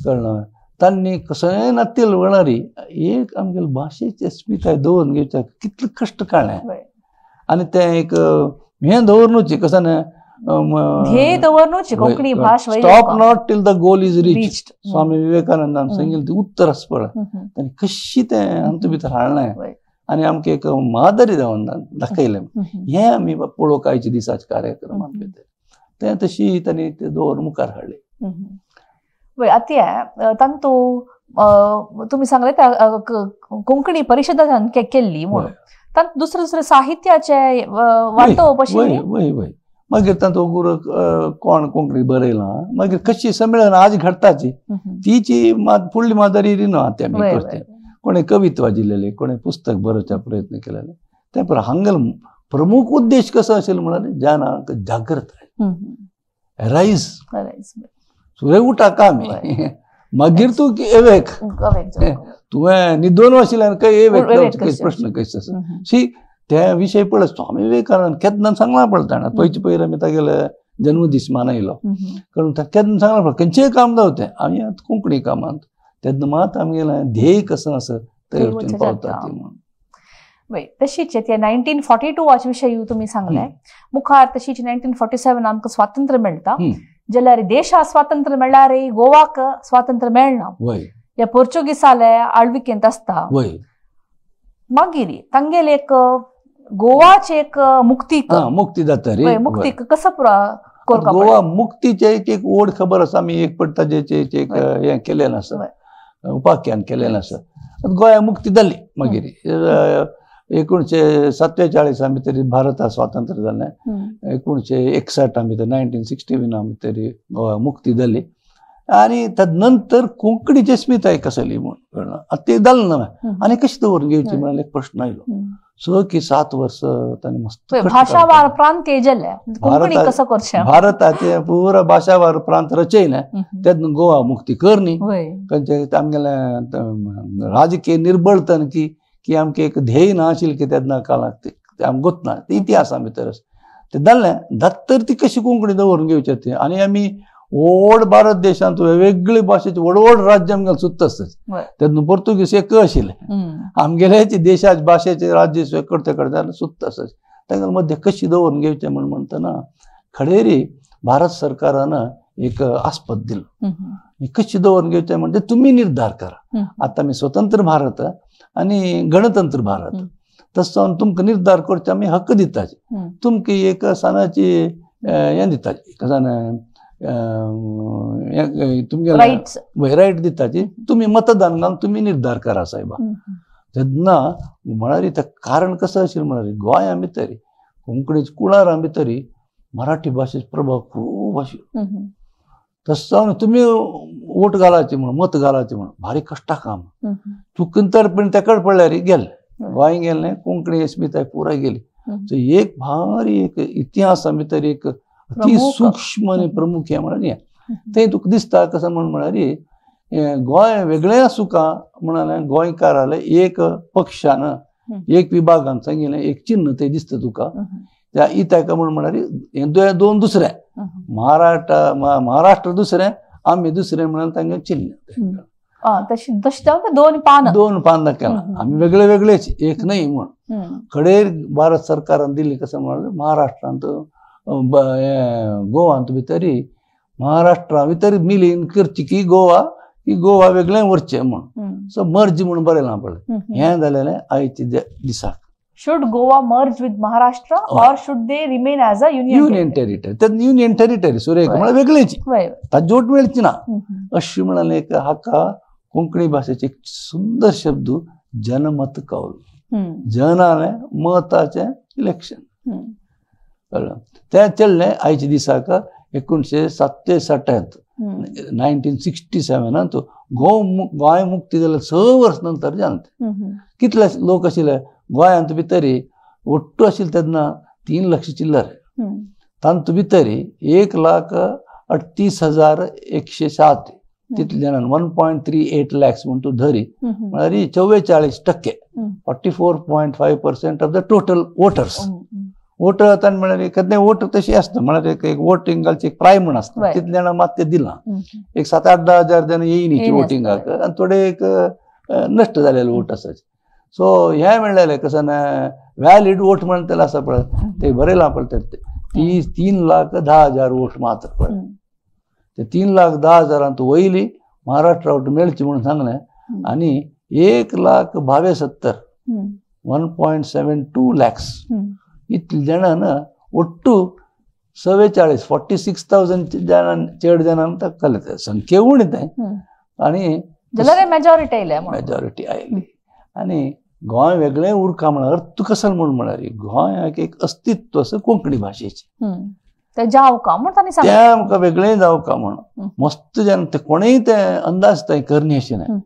कळना तांणी कसंय नातील वळणारी एक आमगेले भाशेची अस्मिताय दवरून घेवच्याक कितले कश्ट काडले आनी तें एक हें दवरनूच कसं ध्येय दवरनूच Konkani भाश stop not till the goal is reached Swami विवेकानंदान सांगिल्लें तें उत्तर आसा पळय तांणी कशी तें हातूंत भितर हाडलें आनी आमकां एक मादरी जावन दाखयलें हें आमी पळोवंक आयच्या दिसाच्या कार्यक्रमांत भितर तें तशी तांणी तें दवर मुखार हाडलें. वय आतां तांतू तुमी सांगले कोंकणी परिशदान केल्ली म्हणून तांत दुसरे दुसरे साहित्याचे वांटोवप आशिल्लें. वय वय मागीर तांतू कोण कोंकणी बरयलां मागीर कशी संमेलन आज घडटाची तीची फुडली मादरी रिना आतां आमी करचें कोणें कवित्व दिलेलें कोणें पुस्तक बरोवचा प्रयत्न केलेले ते पर हांगेलो प्रमुख उद्देश कसो आशिल्लो म्हणल्यार जनांक जागृताय रायज सुरे उठाका आमी मागीर तूं एवेक तुवें न्हिदोन आशिल्ल्यान खंय एवेक प्रश्न कसो आसा शी त्या विशय पळय स्वामी विवेकानंद केन्ना सांगलां पळय ताणें पयचे पयर आमी तागेले जन्मदीस मनयलो कारण केन्ना सांगलां पळय खंयचेय काम जावं तें आमी आतां कोंकणी कामांत तेन्ना मात आमगेलें ध्येय कसं आसा ते वटेन पावता ती म्हणून. वय तशीच ते 1942 विशय तुमी सांगले मुखार तशीच 1947 आमकां स्वातंत्र्य मेळटा जाल्यार देशा स्वातंत्र्य मेळ्ळ्यार गोवाक स्वातंत्र्य मेळना ह्या पोर्चुगीसाले आळविकेंत आसता मागीर तांगेले एक गोवाचे एक मुक्तीक मुक्ती जाता रे मुक्तीक कसं गोवा मुक्तीचे एक ओड खबर आसा आमी एक पट ताजें एक हें केलें आसा उपाख्यान केलें आसा गोंया मुक्ती जाली मागीर 1947 भितर भारता स्वातंत्र्य जालें 1961 भितर 1961 भितर गोवा मुक्ती जाली आनी तदनंतर कोंकणीची अस्मिताय कसली म्हूण कळना आतां तें जालें ना आनी कशी दवरून घेवची म्हणल्यार एक प्रश्न आयलो 6 की 7 वर्स तांणी मस्त भाशावार प्रांत जाले कोंकणी कसो करचें भारताचे पुरा भाशावार प्रांत रचयलें तेन्ना गोवा मुक्ती करनी खंयचे आमगेलें राजकीय निर्बळतन की की आमकां एक ध्येय ना आशिल्लें की तेन्ना काळाक तें आमकां गोतना तें इतिहासा भितर आसा तें जालें जातर ती कशी कोंकणी दवरून घेवची ती आनी आमी व्हड भारत देशांत वेगवेगळे भाशेचे व्हड व्हड राज्य आमगेले सुद्दां आसतात तेन्ना पोर्तुगीज एक आशिल्ले आमगेले देशाचे भाशेचे राज्य करते करता सुद्दां आसतात तांकां मध्य कशी दवरून घेवचें म्हूण म्हणटना खडेरी भारत सरकारान एक आस्पद दिलो कशी दवरून घेवचें म्हणजे तुमी निर्धार करा आतां आमी स्वतंत्र भारत आनी गणतंत्र भारत तसो जावन तुमकां निर्धार करचे आमी हक्क दिताचे तुमकां एक सणाची हें दिताची कसान तुमगे रायट दिताची तुमी मतदान घालून तुमी निर्धार करा साहेबा. तेन्ना म्हळ्यार तें कारण कसो आशिल्लें म्हळ्यार गोंया भितर कोंकणी कुळारा भितर मराठी भाशेचो प्रभाव खूब आशिल्लो. तशें जावन तुमी वोट घालाची म्हण मत घालाची म्हण भारी कश्टा काम चुकून तर पण तेकड पडल्यार गेले गोंय गेलें कोंकणी अस्मिताय पुराय गेली. सो एक भारी एक इतिहासा भितर एक अति सूक्ष्म आनी प्रमुख हें म्हळ्यार हें थंय तुका दिसता कसं म्हण म्हळ्यार गोंय वेगळें आसूं का म्हणालें गोंयकारालें एक पक्षान एक विभागान सांगिल्लें एक चिन्न थंय दिसता तुका त्या इत्याक म्हण म्हळ्यार हें दोन दुसरें महाराष्ट्र दुसरें आमी दुसरें म्हणून तांगें चिन्न दोन पानां केलां आमी वेगळे वेगळेच एक न्हय म्हूण कडेर भारत सरकारान दिल्ली कसं म्हळ्यार महाराष्ट्रांत गोवांत भितरी महाराष्ट्रा भितर मिलीन करची की गोवा की गोवा वेगळें उरचें म्हूण सो मर्ज म्हूण बरयलां पळय हें जालेलें आयच्या दिसाक. Should Goa merge with Maharashtra or should they remain as a union territory? ते युनियन टेरिटरी सुरेख म्हळ्यार वेगळीच ताची जोड मेळची ना अशी म्हणाले एक हाका कोंकणी भाशेचे एक सुंदर शब्द जनमत कौल. जनालें मताचें इलेक्शन कळ्ळें तें चल्लें आयच्या दिसाक 1967 1967 गोंय मुक्ती जालें 6 वर्स नंतर जालें. कितले लोक आशिल्ले गोंयांत भितरी ಒಟ್ಟು आशिल्ले तेन्ना 3 लक्ष चिल्लर तांतू भितरी 1,38,107 तितले जाणां 1.38 लॅक्स म्हूण तूं धरी म्हळ्यार 44% 44.5% of the total voters. Voter आतां म्हळ्यार केन्नाय वोट तशी आसता म्हळ्यार एक वोटींग घालची एक प्राय म्हूण आसता तितले जाणां मात तें दिलां एक 7-8-10 हजार जाणां येयनी वोटिंगाक आनी थोडे एक नश्ट जालेले वोट आसाचे. सो हें म्हणलेलें कसं ना व्हॅलिड वोट म्हणटले आसा पळय ते बरयलां पळय ते 3,10,000 वोट मात्र पळय ते 3,10,000 वयली महाराष्ट्रा वोट मेळची म्हणून सांगलें आनी 1,72,000 1.72 लॅक्स इतले जाणां ಒಟ್ಟು 44 46,000 जाणां चड जाणां ताका संख्या उणी तें आनी जाल्यार मेजॉरिटी आयली मेजॉरिटी आयली आनी गोंय वेगळें उरका म्हळ्यार अर्थ कसो म्हूण म्हळ्यार गोंयाक एक अस्तित्व आसा कोंकणी भाशेचें तें जावका म्हूण तांणी सांगलें तें आमकां वेगळें जावका म्हूण मस्त जाण ते कोणेय तें अंदाज थंय करनी अशें न्हय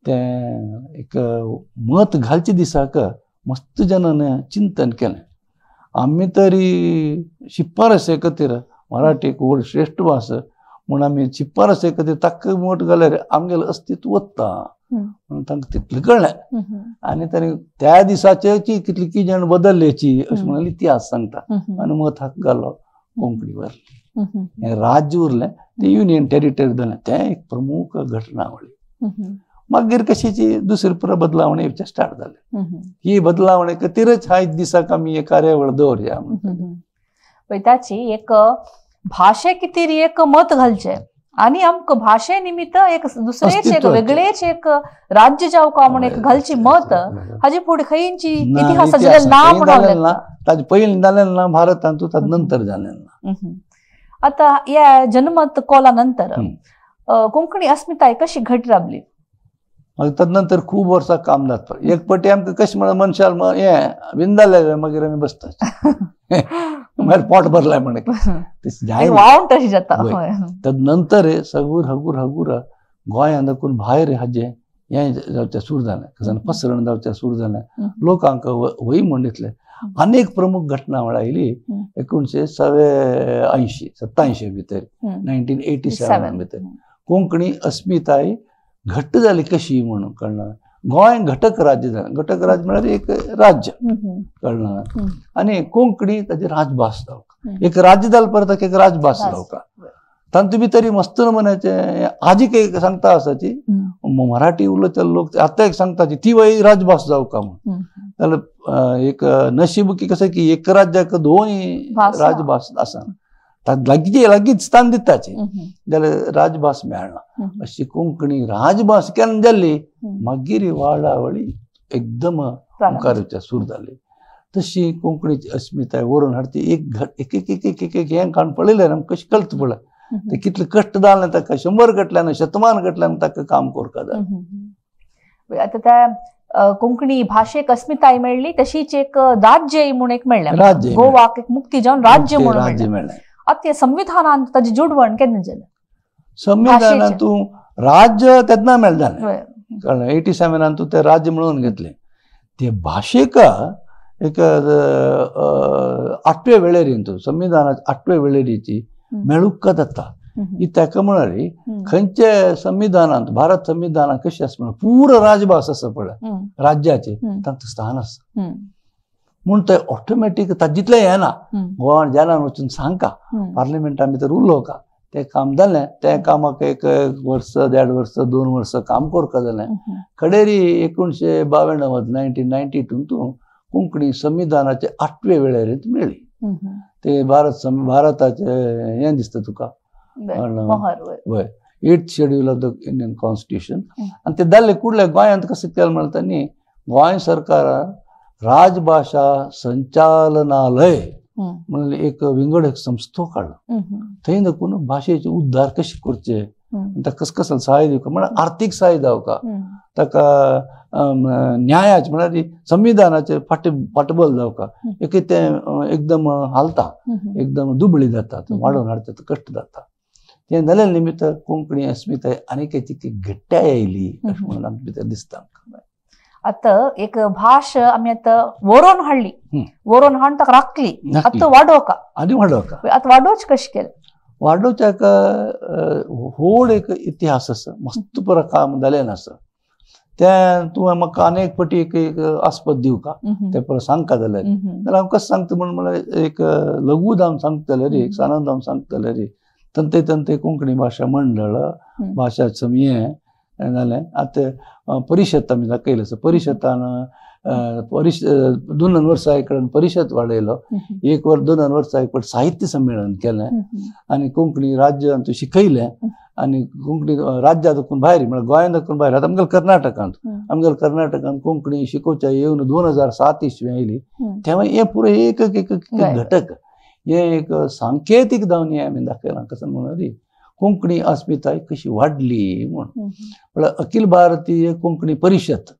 तें एक मत घालचे दिसाक मस्त जाणांनी चिंतन केलें. आमी तरी शिफारसे खातीर मराठी एक व्हड श्रेश्ठ भास म्हूण आमी शिफारसे खातीर ताका मत घाल्यार आमगेलें अस्तित्व वता म्हणून तांकां तितलें कळ्ळें आनी तांणी त्या दिसाची कितली की जाण बदल्ल्याची अशें म्हणून इतिहास सांगता आनी मत हाक घालो कोंकणी उरली हें राज्य उरलें तें युनियन टेरिटरी जालें तें एक प्रमुख घटनावळी. मागीर कशीची दुसरी पुरा बदलावणी येवचें स्टार्ट जालें. ही बदलावणे खातीरच आयज दिसाक आमी हे कार्यावळ दवरया पळय ताची एक भाशे खातीर एक मत घालचें आनी आमकां भाशे निमित्त एक दुसरेच एक वेगळेच एक राज्य जावका म्हूण एक घालची मत हाजे फुडें खंयची इतिहासाचें ना म्हूण ना ताजे पयलीं जालें ना भारतांत ताजे नंतर जालें ना. आतां ह्या जनमत कोला नंतर कोंकणी अस्मिताय कशी घट रावली? मागीर तदनंतर खूब वर्सां काम जाता एक पटी आमकां कशें म्हळ्यार मनशाल हें विंदाले मागीर आमी बसता मागीर पोट भरलाय म्हण तशें जाता. तदनंतर सगूर हगूर हगूर गोंयांत दाखून भायर हाजें हें जावचें सुरू जालें कशें पसरण जावचें सुरू जालें लोकांक वय म्हूण दितलें. अनेक प्रमुख घटना म्हळ्यार आयली 1987 भितर 1987 भितर कोंकणी अस्मिताय घट्ट जाली कशी म्हणून कळना. गोंय घटक राज्य जालें घटक राज्य म्हळ्यार एक राज्य कळना आनी कोंकणी ताजी राजभास जावका एक राज्य जालें परत एक राजभास जावका तातूंत भितर मस्त नमुन्याचें आजीक एक सांगता आसाची मराठी उलयतले लोक आतां एक सांगताची ती वय राजभास जावका म्हूण जाल्यार एक नशीब की कसं की एक राज्याक दोन राजभास आसा लागीं लागींच स्थान दिताची जाल्यार राजभास मेळना. अशी कोंकणी राजभास केन्ना जाली मागीर वाडावळी एकदम मुखार सुरू जाली. तशी कोंकणीची अस्मिताय वरून हाडची एक एक एक एक एक एक हें काडून पळयलें आमकां कशें कळटा पळय ते कितले कश्ट जाले ताका, 100 घटल्यान शतमान घटल्यान ताका काम करपा जाय. आतां त्या कोंकणी भाशेक अस्मिताय मेळ्ळी तशीच एक राज्य म्हूण एक मेळ्ळें, राज्य गोवाक एक मुक्ती जावन राज्य म्हणून राज्य मेळ्ळें. आतां संविधानान ताजें जुडवण केन्ना जालें? संविधानान तूं राज्य तेन्ना मेळ्ळें, कळ्ळें, 87 तूं तें राज्य मेळोवन घेतलें. ते भाशेक एक 8वे वेळेरीन तूं संविधानाच्या 8वे वेळेरीची मेळूंक जाता. ही ताका म्हळ्यार खंयचे संविधानांत, भारत संविधानांत कशें आसा म्हळ्यार पुरो राजभास आसा पळय राज्याचे, तांकां स्थान आसा म्हूण ते ऑटोमॅटीक ताजितलें येना. गोवान जेलान वचून सांगका पार्लमेंटा भितर उलोवका, तें काम जालें. त्या कामाक 1 वर्स 1.5 वर्स 2 वर्स काम करपा जालें. कडेरी 1992 1992 तूं कोंकणी संविधानाचे 8वे वेळेरेंत मेळ्ळी. ते भारताचे हें दिसता तुका वय 8th schedule of the Indian constitution. आनी ते जाल्ले कुडले गोंयांत कशें केलें म्हणटा न्ही, गोंय सरकारान राजभाशा संचालनालय म्हणून एक विंगड एक संस्थो काडलो. थंय देखून भाशेचे उद्धार कशे करचे, ताका कस कसले सहाय दिवका, म्हळ्यार आर्थीक सहाय जावका, ताका न्यायाचे म्हळ्यार संविधानाचे फाटबल जावका. एक तें एकदम हालता, एकदम दुबळी जाता, वाडोवन हाडटा कश्ट जाता. तें जाल्या निमित्त कोंकणी अस्मिताय आनी तिकी घट्ट्याय आयली अशें म्हणून आमकां भितर दिसता. आतां एक भाश आमी आतां वरोवन हाडली, वरोवन हाडून ताका राखली, आतां वाडोवका आनी वाडोवका. आतां वाडोवचें कशें केलें? वाडोवच्याक व्हड एक इतिहास आसा, मस्त पुरो काम जालें आसा. तें तुवें म्हाका अनेक पटी एक आस्पद दिवका, तें पुरो सांगका जाल्यार जाल्यार हांव कशें सांगता म्हूण म्हळ्यार एक लघु दाम सांगता जाल्यार, एक सानन दाम सांगता जाल्यार तंते तंते कोंकणी भाशा मंडळ भाशा हें जालें. आतां परिशद आमी दाखयलें आसा, परिशदान 2 वर्सां एक परिशद वाडयलो, 1 वर 2 वर्सां एक साहित्य संमेलन केलें आनी कोंकणी राज्यांत शिकयलें. आनी कोंकणी राज्या दाखून भायर म्हळ्यार गोंयांत दाखून भायर, आतां आमगेल्या कर्नाटकांत, आमगेल्या कर्नाटकांत कोंकणी शिकोवच्या येवन 2007 इसवी आयली. तेन्ना हें पुरो एक एक घटक हें एक सांकेतीक जावन हें आमी दाखयलां. कशें म्हणून कोंकणी अस्मिताय कशी वाडली म्हूण म्हळ्यार अखिल भारतीय कोंकणी परिशद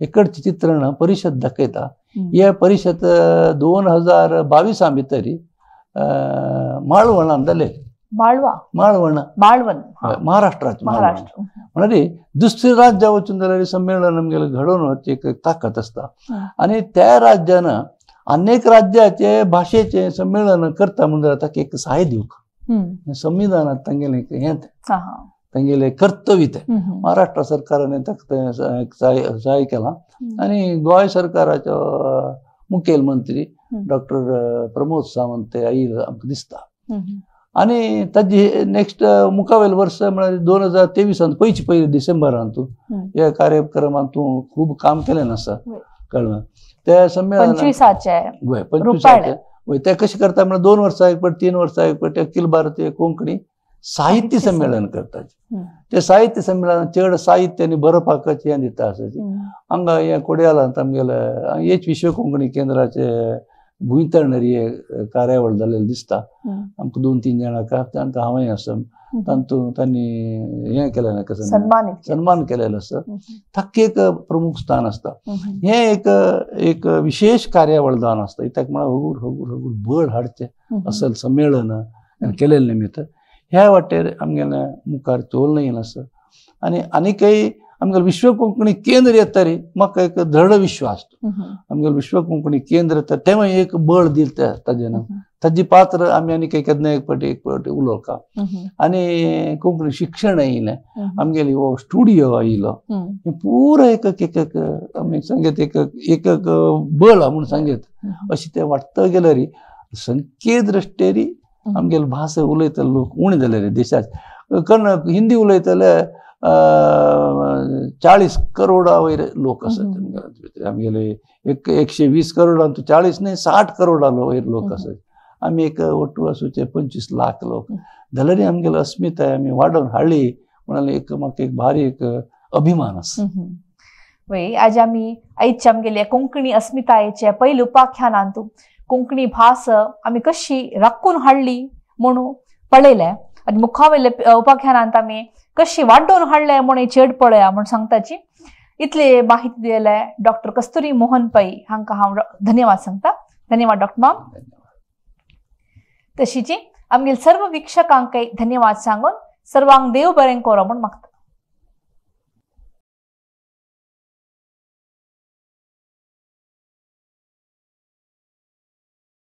एकडचें चित्रण परिशद दाखयता. हे परिशद 2022 भितर माळवणान जाले. माळवा, माळवण, माळवण महाराष्ट्राचे, महाराष्ट्र म्हळ्यार दुसऱ्या राज्या वचून जाल्यार संमेलन आमगेलें घडोवन व्हरची एक ताकत आसता. आनी त्या राज्यान अनेक राज्याचे भाशेचे संमेलन करता म्हूण जाल्यार ताका एक सहाय दिवंक संविधानात तांगेलें हें तांगेलें कर्तव्य तें. महाराष्ट्र सरकारान ताका सहाय केलां. आनी गोंय सरकाराचो मुखेल मंत्री डॉक्टर प्रमोद सावंत ते आयिल्ले आमकां दिसता. आनी ताजी नेक्स्ट मुखावेल वर्स म्हळ्यार 2023 पयचे पयले डिसेंबरांत ह्या कार्यक्रमांत तूं खूब काम केलें आसा, कळ्ळें. त्या संमेलनात 25 25 वय ते कशें करता म्हळ्यार 2 वर्सां एक फावट 3 वर्सां एक फावट अखिल भारतीय कोंकणी साहित्य संमेलन करतात. ते साहित्य संमेलन चड साहित्य आनी बरोवपाकच हें दिता आसा. हांगा हें कोडयालांत आमगेले हेच विश्व कोंकणी केंद्राचे भूंयतणरी कार्यावळ जाल्लेली दिसता आमकां 2-3 जाणांक. तांकां हांवूय आसा, तांतूं तांणी हें केलें ना, कसं सन्मान केलेलो आसा. ताका एक प्रमुख स्थान आसता. हें एक एक विशेश कार्यावळ जावन आसता. कित्याक म्हळ्यार हगूर हगूर हगूर बळ हाडचें असल संमेलन केलेलें निमित्त ह्या वाटेर आमगेलें मुखार चोल येयलें आसा. आनी आनीकय आमगेलें विश्व कोंकणी केंद्र येता रे म्हाका एक दृढ विश्वास, आमगेलें विश्व कोंकणी केंद्र येता तें एक बळ दिता ताजें ना ताजी पात्र आमी आनी केन्ना एक फावटी एक फावटी उलोवका. आनी कोंकणी शिक्षण आयलें, आमगेली हो स्टुडियो आयलो, हें पुरो एक एक एक आमी सांगत एक एक बळ म्हूण सांगत अशें तें वाडत गेल्यार संख्ये दृश्टेरी आमगेले भास उलयतले लोक उणें जाले रे देशात. कारण हिंदी उलयतले 40 करोडा वयर लोक आसात आमगेले, 120 करोडांत 40 न्ही 60 करोडा वयर लोक आसात. आमी एक ಒಟ್ಟು आसूचे 25 लाख लोक जाल्यार आमगेले अस्मिताय आमी वाडोवन हाडली म्हणून एक म्हाका एक भारी एक अभिमान आसा. वय आज आमी आयचे आमगेले कोंकणी अस्मितायेचे पयले उपाख्यानांत कोंकणी भास आमी कशी राखून हाडली म्हणून पळयलें आनी मुखावेले उपाख्यानांत आमी कशी वाडोवन हाडले म्हूण चेड पळया म्हूण सांगताची. इतले माहिती दिले डॉक्टर कस्तुरी मोहन पै हांकां हांव धन्यवाद सांगता. धन्यवाद डॉक्टर माम. तशीची आमगेले सर्व वीक्षकांकय धन्यवाद सांगून सर्वांक देव बरें करो म्हूण मागता.